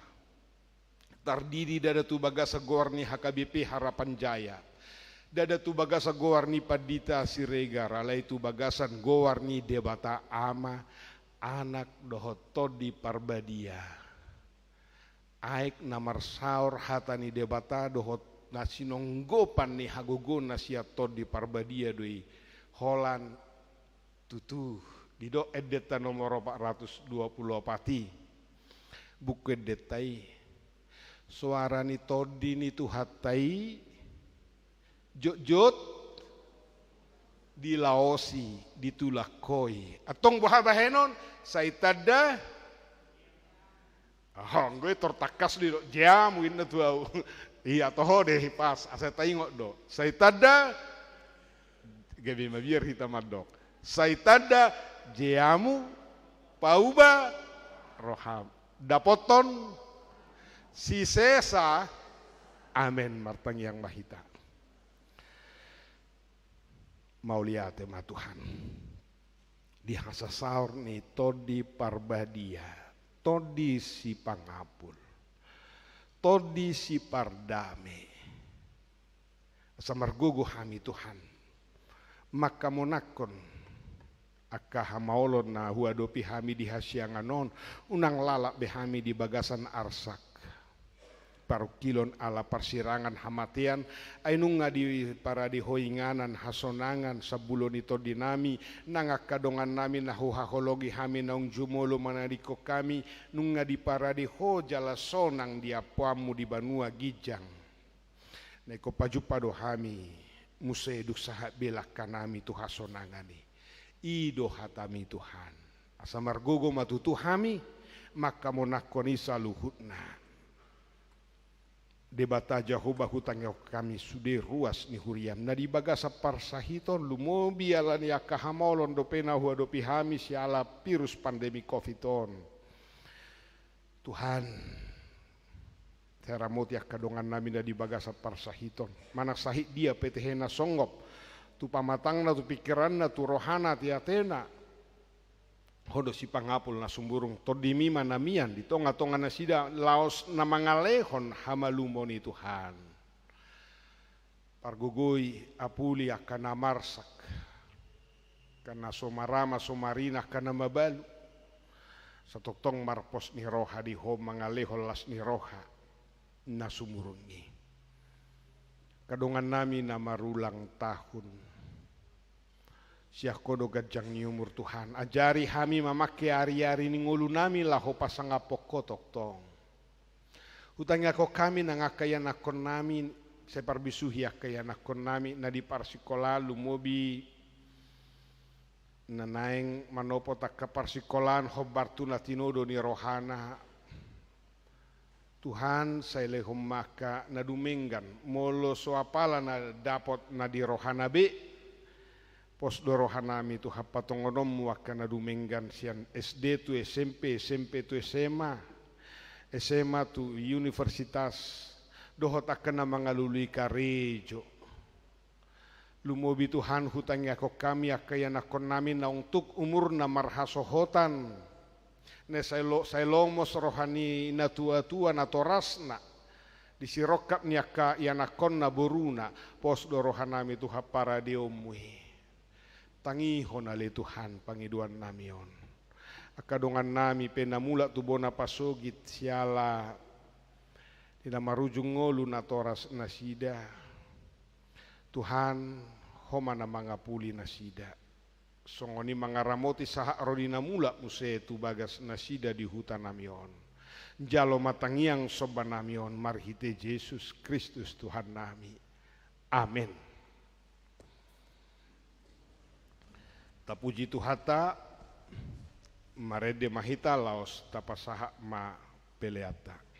Tardidi ndada tu bagasan goar ni H K B P Harapan Jaya. Ndada tu bagasan goar ni Pandita Siregar, alai tu bagasan goar ni Debata Ama, Anak dohot Tondi Parbadia. Aek na marsaor hata ni Debata dohot na sinonggopan ni hagogoon na sian Tondi Parbadia do i. Holan tutu, didok endenta nomor opat ratus dua puluh opat i. Buku endenta i. Soara ni tondi ni Tuhanta i jotjot dilaosi, ditulak hoi. Antong boha bahenon? Sai tanda. Oh, anggo i tor tangkas do i do. Jamu inna tu au. Ia toho do i, pas. Asa taingot do. Sai tanda. Gabe mabiar hita mandok. Sai tanda jamu pauba roham. Dapothon sisesa. Amen. Martangiang ma hita. Mauliate ma Tuhan. Di hasasaor ni Tondi Parbadia, Tondi Sipangapul, Tondi Sipardame. Asa margogo hami Tuhan. Mangkamonangkon angka hamaolon na huadopi hami di hasiangan on, unang lalap be hami di bagasan arsak. Parungkilon ala parsirangan hamatean, ai nunga diparade Ho inganan hasonangan sambulo ni tondinami, nang angka dongannami na huhaholongi hami naung jumolo manadingkon hami, nunga diparade Ho jala sonang di ampuanmu di banua ginjang. Na ingkon pajumpa do hami muse dung sahat be langkanami tu hasonangan i. I do hatami Tuhan. Asa margogo ma tutu hami mangkamonangkon i saluhutna. Debata Jahowa, hutangihon hami sude ruas ni huriam na di bagasan parsahiton, lumobi ala ni angka hamaolon dope na huadopi hami siala virus pandemi covid on. Tuhan, sai ramoti angka dongannami na di bagasan parsahiton. Manang sahit dia pe tehe na songgop tu pamatangna, tu pingkiranna, tu rohana, ate-atena. Ho do Sipangapul na sumurung, tondimi ma na mian di tonga-tonga nasida laos na mangalehon hamalumon i Tuhan. Pargogoi, apuli angka na marsak, angka na so marama so marina, angka na mabalu. Satongtong marpos ni roha di Ho mangalehon las ni roha na sumurung i. Angka dongannami na marulang tahun, sian Ho do ganjang ni umur Tuhan. Ajari hami mamangke ari-ari ni ngolunami laho pasangaphon Ho tongtong. Hutangiangkon hami nang angka ianakkonnami, sai parbisuhi angka ianakkonnami na di parsikolaan, lumobi na naeng manopot angka parsikolaan hombar tu na tinodo ni rohana. Tuhan, sai lehon ma angka na dumenggan, molo so apala na dapot na di rohana be, pos do rohanami Tuhan patongononmu angka na dumenggan sian S D tu S M P, S M P tu S M A, S M A tu universitas, dohot angka na mangalului karejo. Lumobi Tuhan, hutangiangkon hami angka ianakkonnami naung tuk umurna marhasohotan, na sai lo-, sai lomos roha ni natuatua natorasna, di sirongkap ni angka ianakkonna boruna, pos do rohanami tu hamparadeonmu i. Tangihon ale Tuhan pangidoannami on. Angka dongannami pe na mulak tu bona pasogit siala di na marujung ngolu natoras nasida. Tuhan, Ho ma na mangapuli nasida. Songon i mangaramoti sahat ro di na mulak muse tu bagas nasida di hutanami on. Jalo ma tangiang sombanami on marhite Jesus Kristus Tuhannami. Amen. Tapuji Tuhanta, marende ma hita laos tapasahat ma peleanta.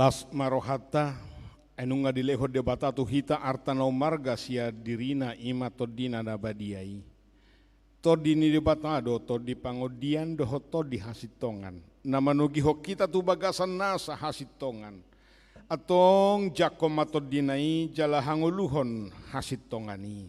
Las ma rohanta, ai nunga dilehon Debata tu hita arta na ummarga sian dirina, i ma Tondina na badia i. Tondi ni Debata do tondi pangondian dohot tondi hasintongan, na manogihon hita tu bagasan nasa hasintongan. Antong jangkon ma Tondina i jala hangoluhon hasintongan i.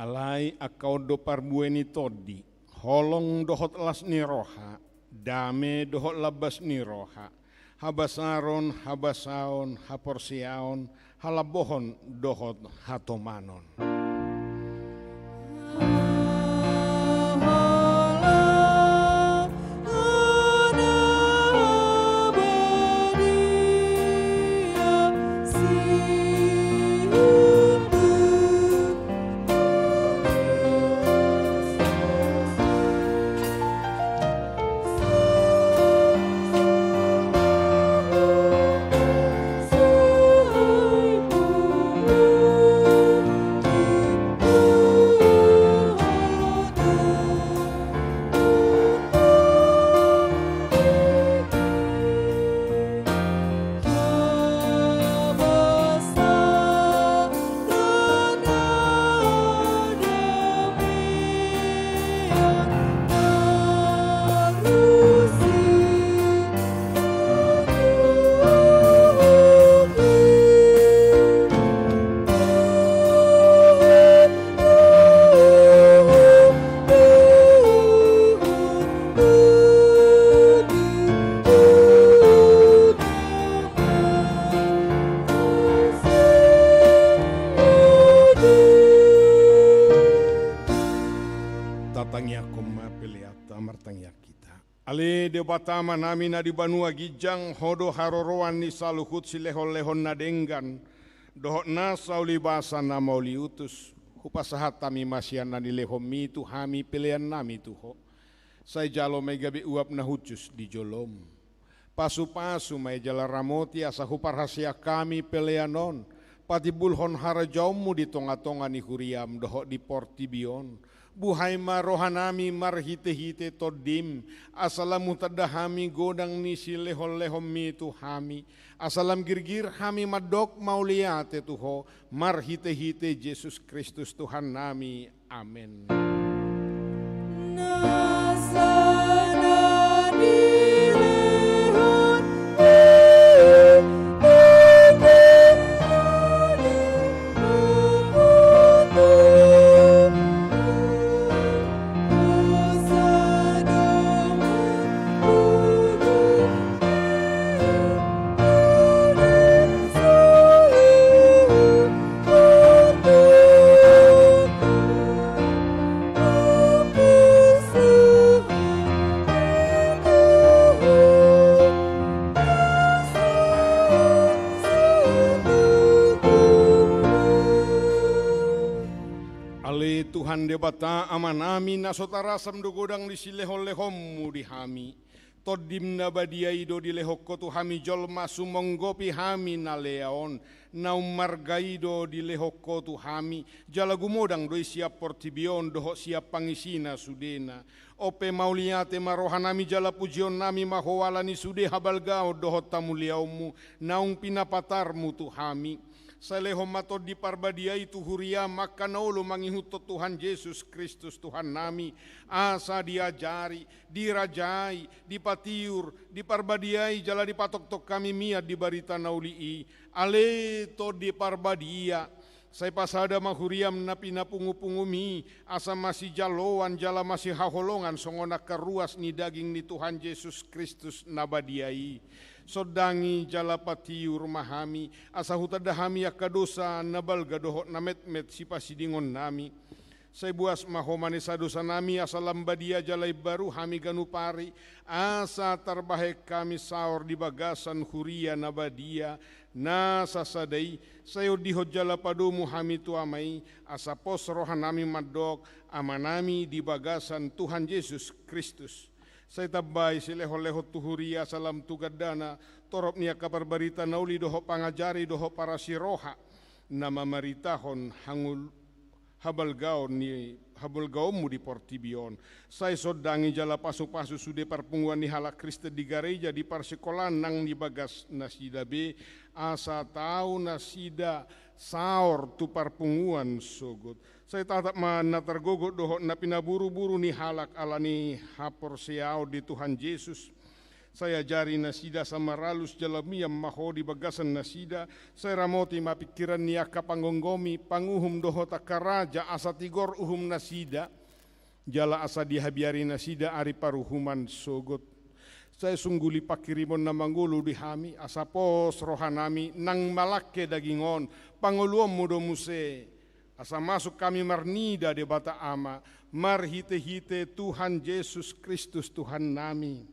Alai angka on do parbue ni tondi, holong dohot las ni roha, dame dohot lambas ni roha, habasaron, habasaon, haporseaon, halambohon dohot hatomanon. Tatangiangkon ma peleanta, martangiang hita. Ale Debata Amanami na di banua ginjang, Ho do haroroan ni saluhut silehonlehon na denggan dohot nasa ulibasa na mauliutus. Hupasahat hami ma sian na nilehonMi tu hami peleannami tu Ho. Sai jalo ma i gabe uap na hushus di joloM. Pasupasu ma i jala ramoti asa huparhaseang hami pelean on patimbulhon harajaonMu di tongatonga ni huriaM dohot di portibi on. Buhai ma rohanami marhitehite TondiM, asa lam hutanda hami godang ni silehonlehonMi tu hami, asa lam girgir hami mandok mauliate tu Ho, marhitehite Jesus Kristus Tuhannami. Amen. Ale Tuhan Debata Amanami, na so tarasam do godang ni silehonlehonMu di hami. TondiM na badia i do dilehon Ho tu hami jolma sumonggopi hami na lea on, na ummarga i do dilehon Ho tu hami, jala gumodang do i sian portibi on dohot sian pangisina sudena. On pe mauliate ma rohanami jala pujionnami ma Ho ala ni sude habalgaon dohot hamuliaonMu naung pinapatarMu tu hami. Sai lehon ma Tondi Parbadia i tu huriaM angka na olo mangihuthon Tuhan Jesus Kristus Tuhannami, asa diajari, dirajai, dipatiur, diparbadiai jala dipatongtong hami mian di barita na uli i. Ale Tondi Parbadia, sai pasada ma huriaM na pinapungupungumi, asa masijaloan jala masihaholongan songon angka ruas ni daging ni Tuhan Jesus Kristus na badia i. Sondangi jala patiur ma hami, asa hutanda hami angka dosa na balga dohot na metmet sipasidingonnami. Sai buas ma homa ni hadosaonnami, asa lam badia jala imbaru hami ganup ari, asa tarbahen hami saor di bagasan huria na badia, na sasada i, sai ondihon jala padomu hami tu Ama i, asa pos rohanami mandok, Amanami di bagasan Tuhan Jesus Kristus. Sai tambai silehonlehon tu huria asa lam tu gandana, torop ni angka parbarita na uli dohot pangajari dohot parasiroha, na mamaritahon hangul-, habalgaon ni, habalgaonmu di portibi on. Sai sondangi jala pasupasu sude parpunguan ni halak Kristen di gareja di parsikolaan nang di bagas nasida be, asa tau nasida saor tu parpunguan sogot. Sai tatap ma na targogot dohot na pinaburuburu ni halak ala ni haporseaon di Tuhan Jesus. Sai ajari nasida asa maralus jala mian ma Ho di bagasan nasida, sai ramoti ma pingkiran ni angka panggomgomi, panguhum dohot angka raja asa tigor uhum nasida, jala asa dihabiari nasida ari paruhuman sogot. Sai sungguli panghirimon na mangolu di hami, asa pos rohanami nang malangke daging on, pangoluonmu do muse. Asa masuk hami marnida Debata Ama, marhitehite Tuhan Jesus Kristus Tuhannami.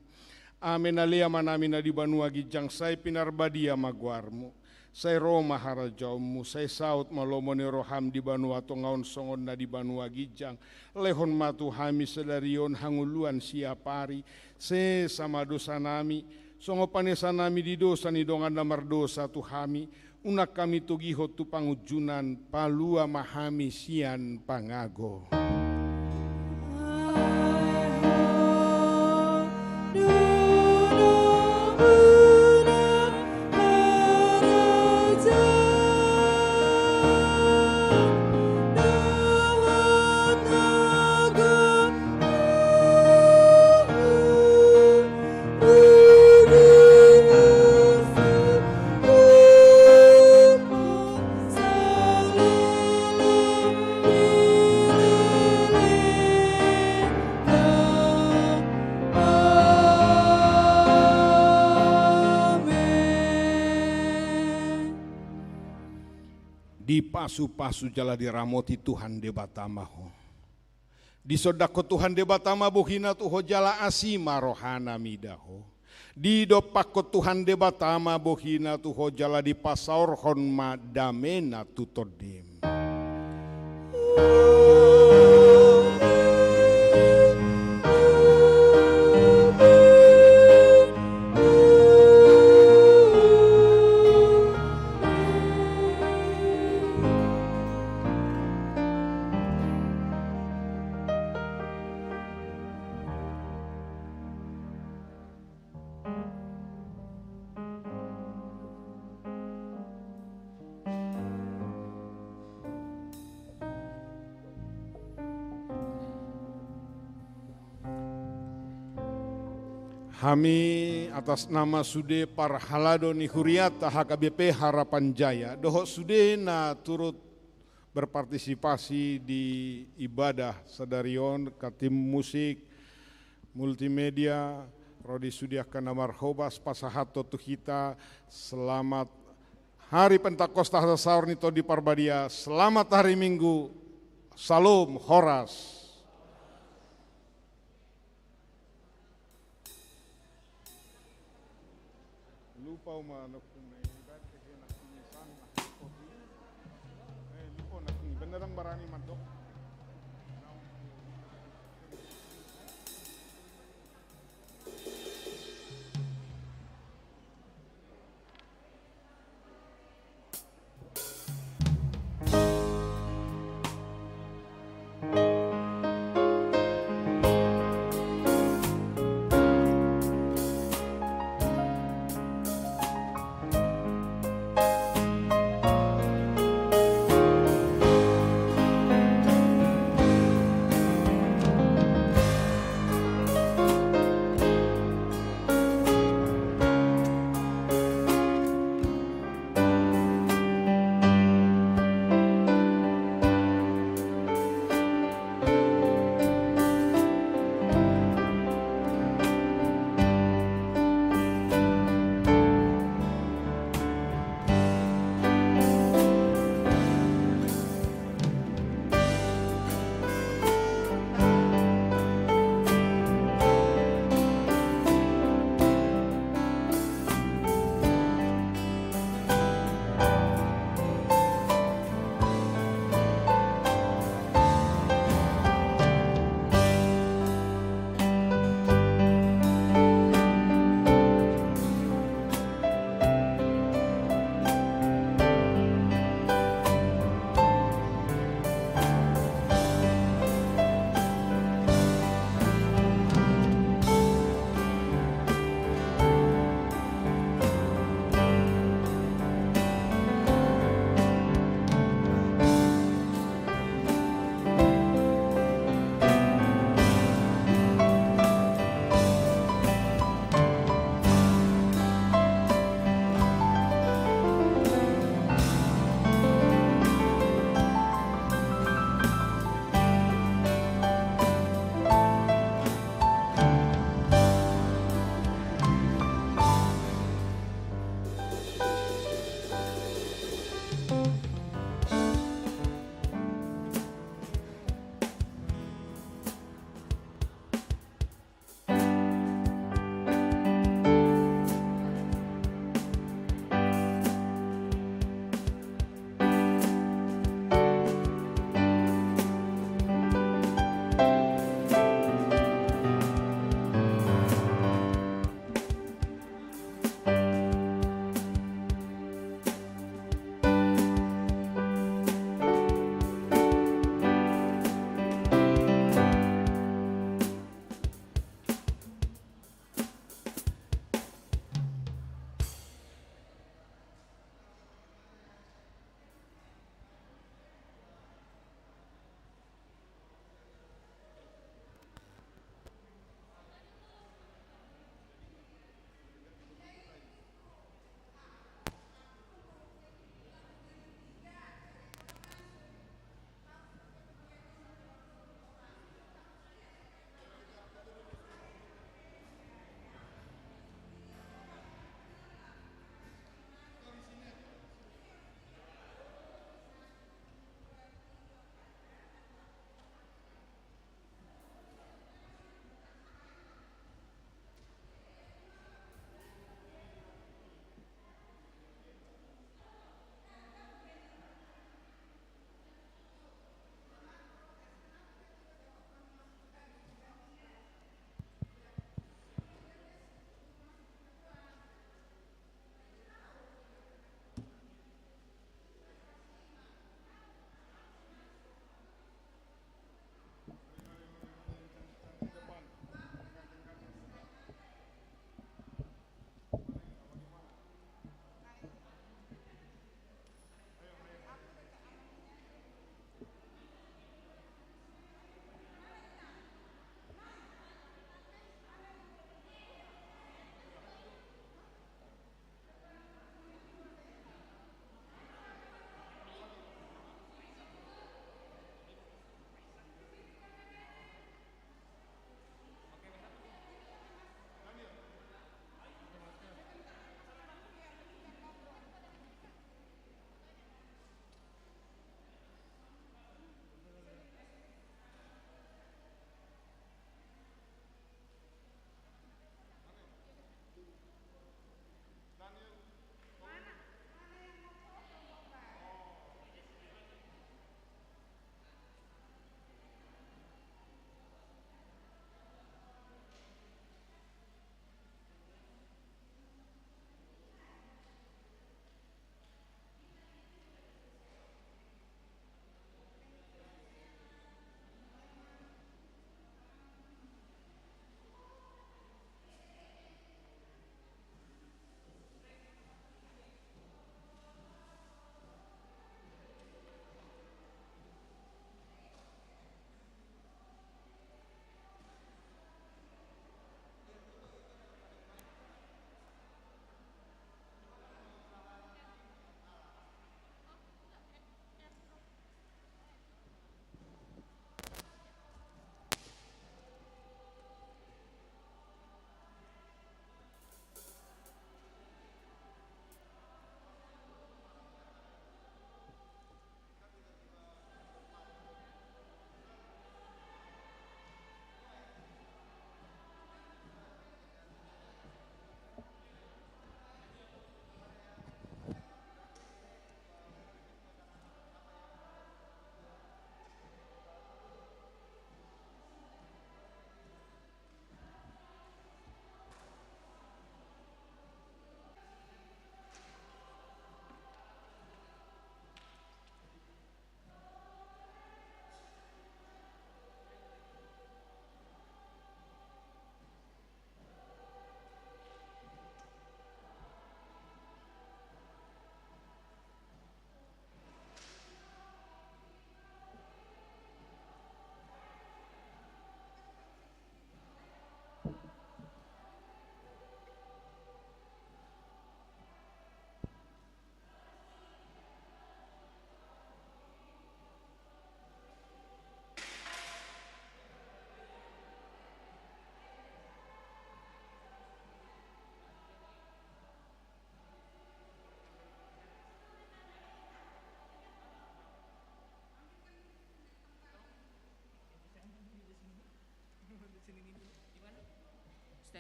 Amen. Ale Amanami na di banua ginjang, sai pinarbadia ma goarmu. Sai ro ma harajaonmu, sai saut ma lomo ni roham di banua tonga on songon na di banua ginjang. Lehon ma tu hami sadari on hangoluan siapari, sesa ma dosanami, songon panesanami di dosa ni dongan na mardosa tu hami, unang hami togihon tu pangunjunan, palua ma hami sian pangago. Dipasupasu jala diramoti Tuhan Debata ma ho. Disondangkon Tuhan Debata ma bohina tu ho jala asi ma rohana mida ho. Didompakkon Tuhan Debata ma bohina tu ho jala dipasaorhon ma damena tu tondim. Hami atas nama sude parhalado ni huriata H K B P Harapan Jaya, dohot sude na turut berpartisipasi di ibadah sadari on, ka tim musik, multimedia, ro di sude angka na marhobas, pasahathon tu hita selamat Hari Pentakosta, sasaor ni Tondi Parbadia, selamat hari Minggu, Salom, horas. Lupa uma nokung na ibat ke nokung isan nokung kopi. Eh, lupa nokung ibat na dang barani mandok.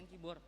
Thank you, Bor.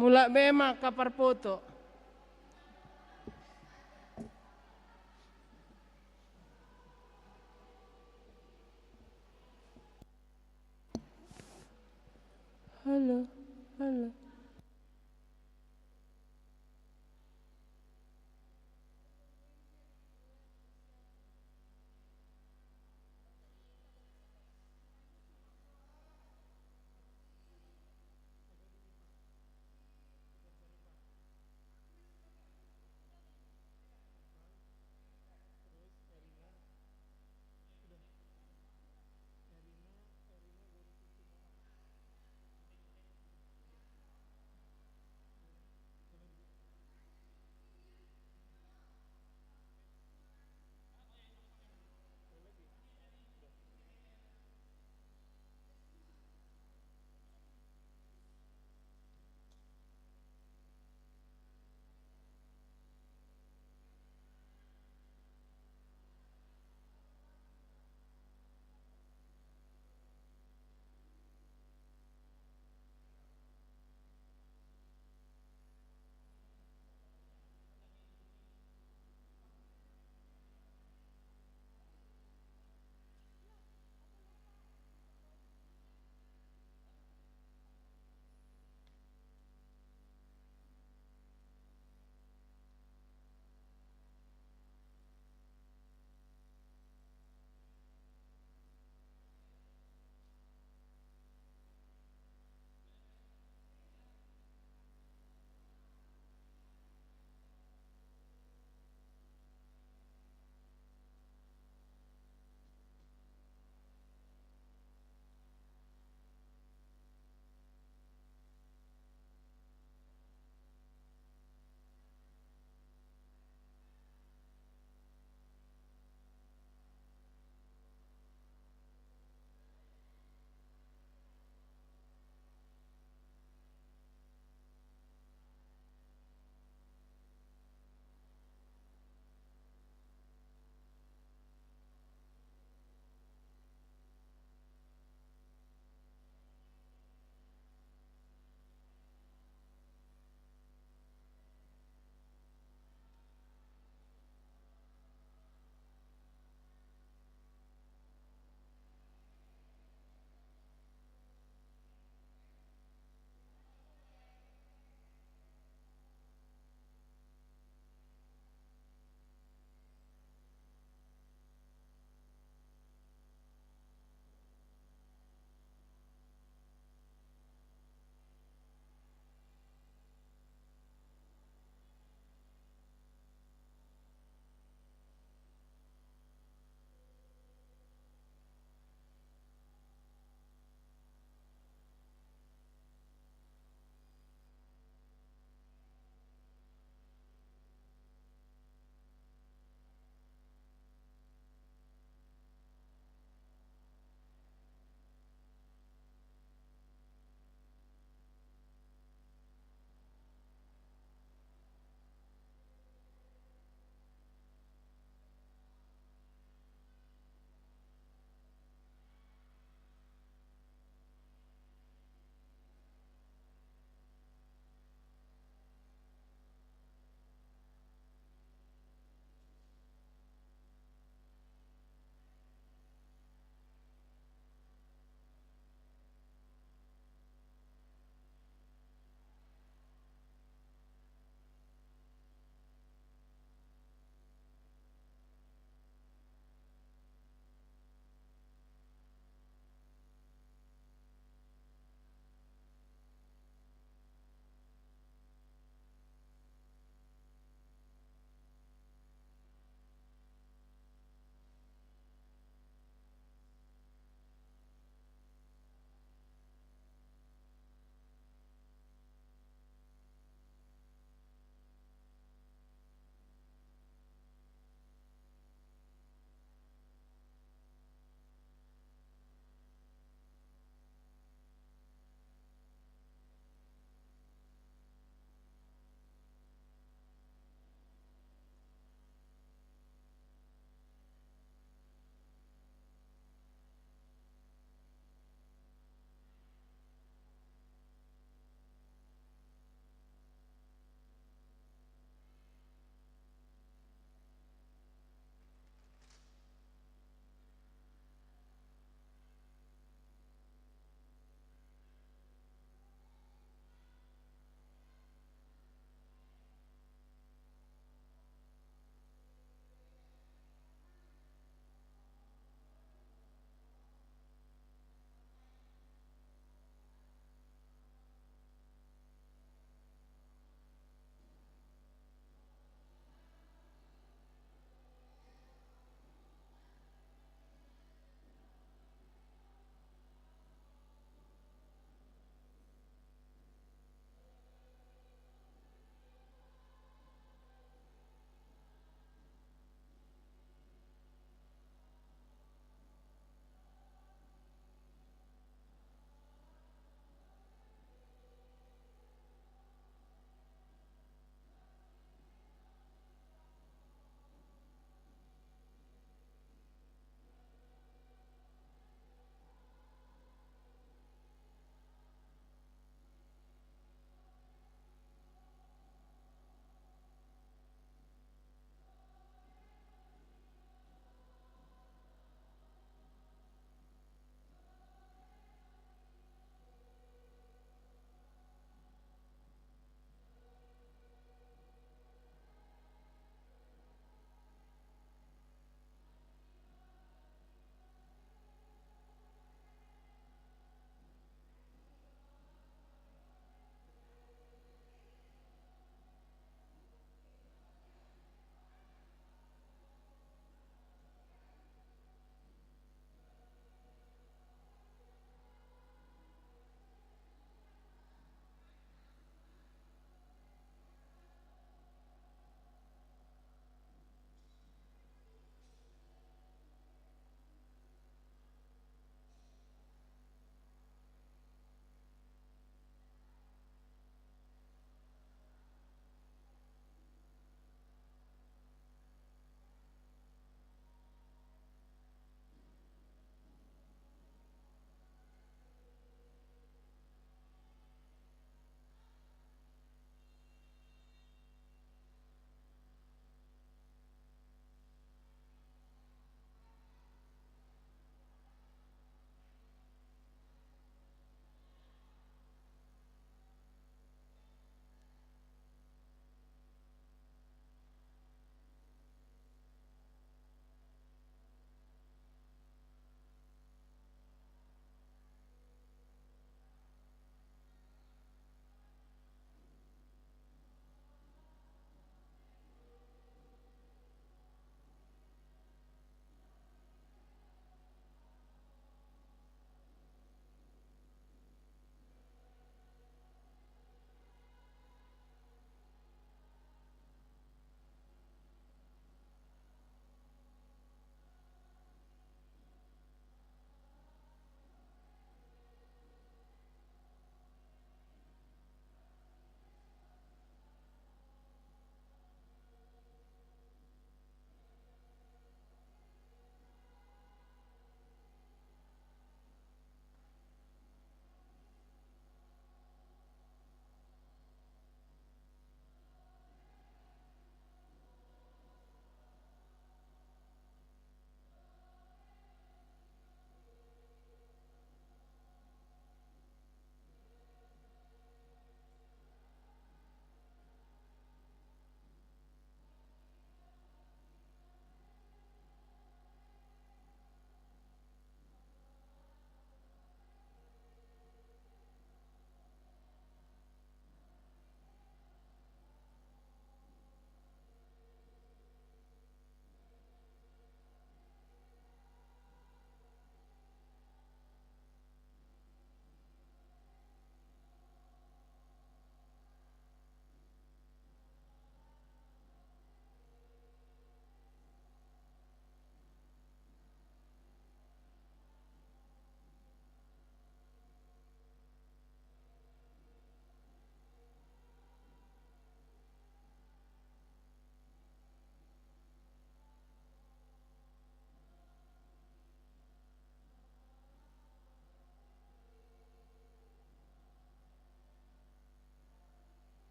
Mulak be ma angka parpoto. Halo, halo.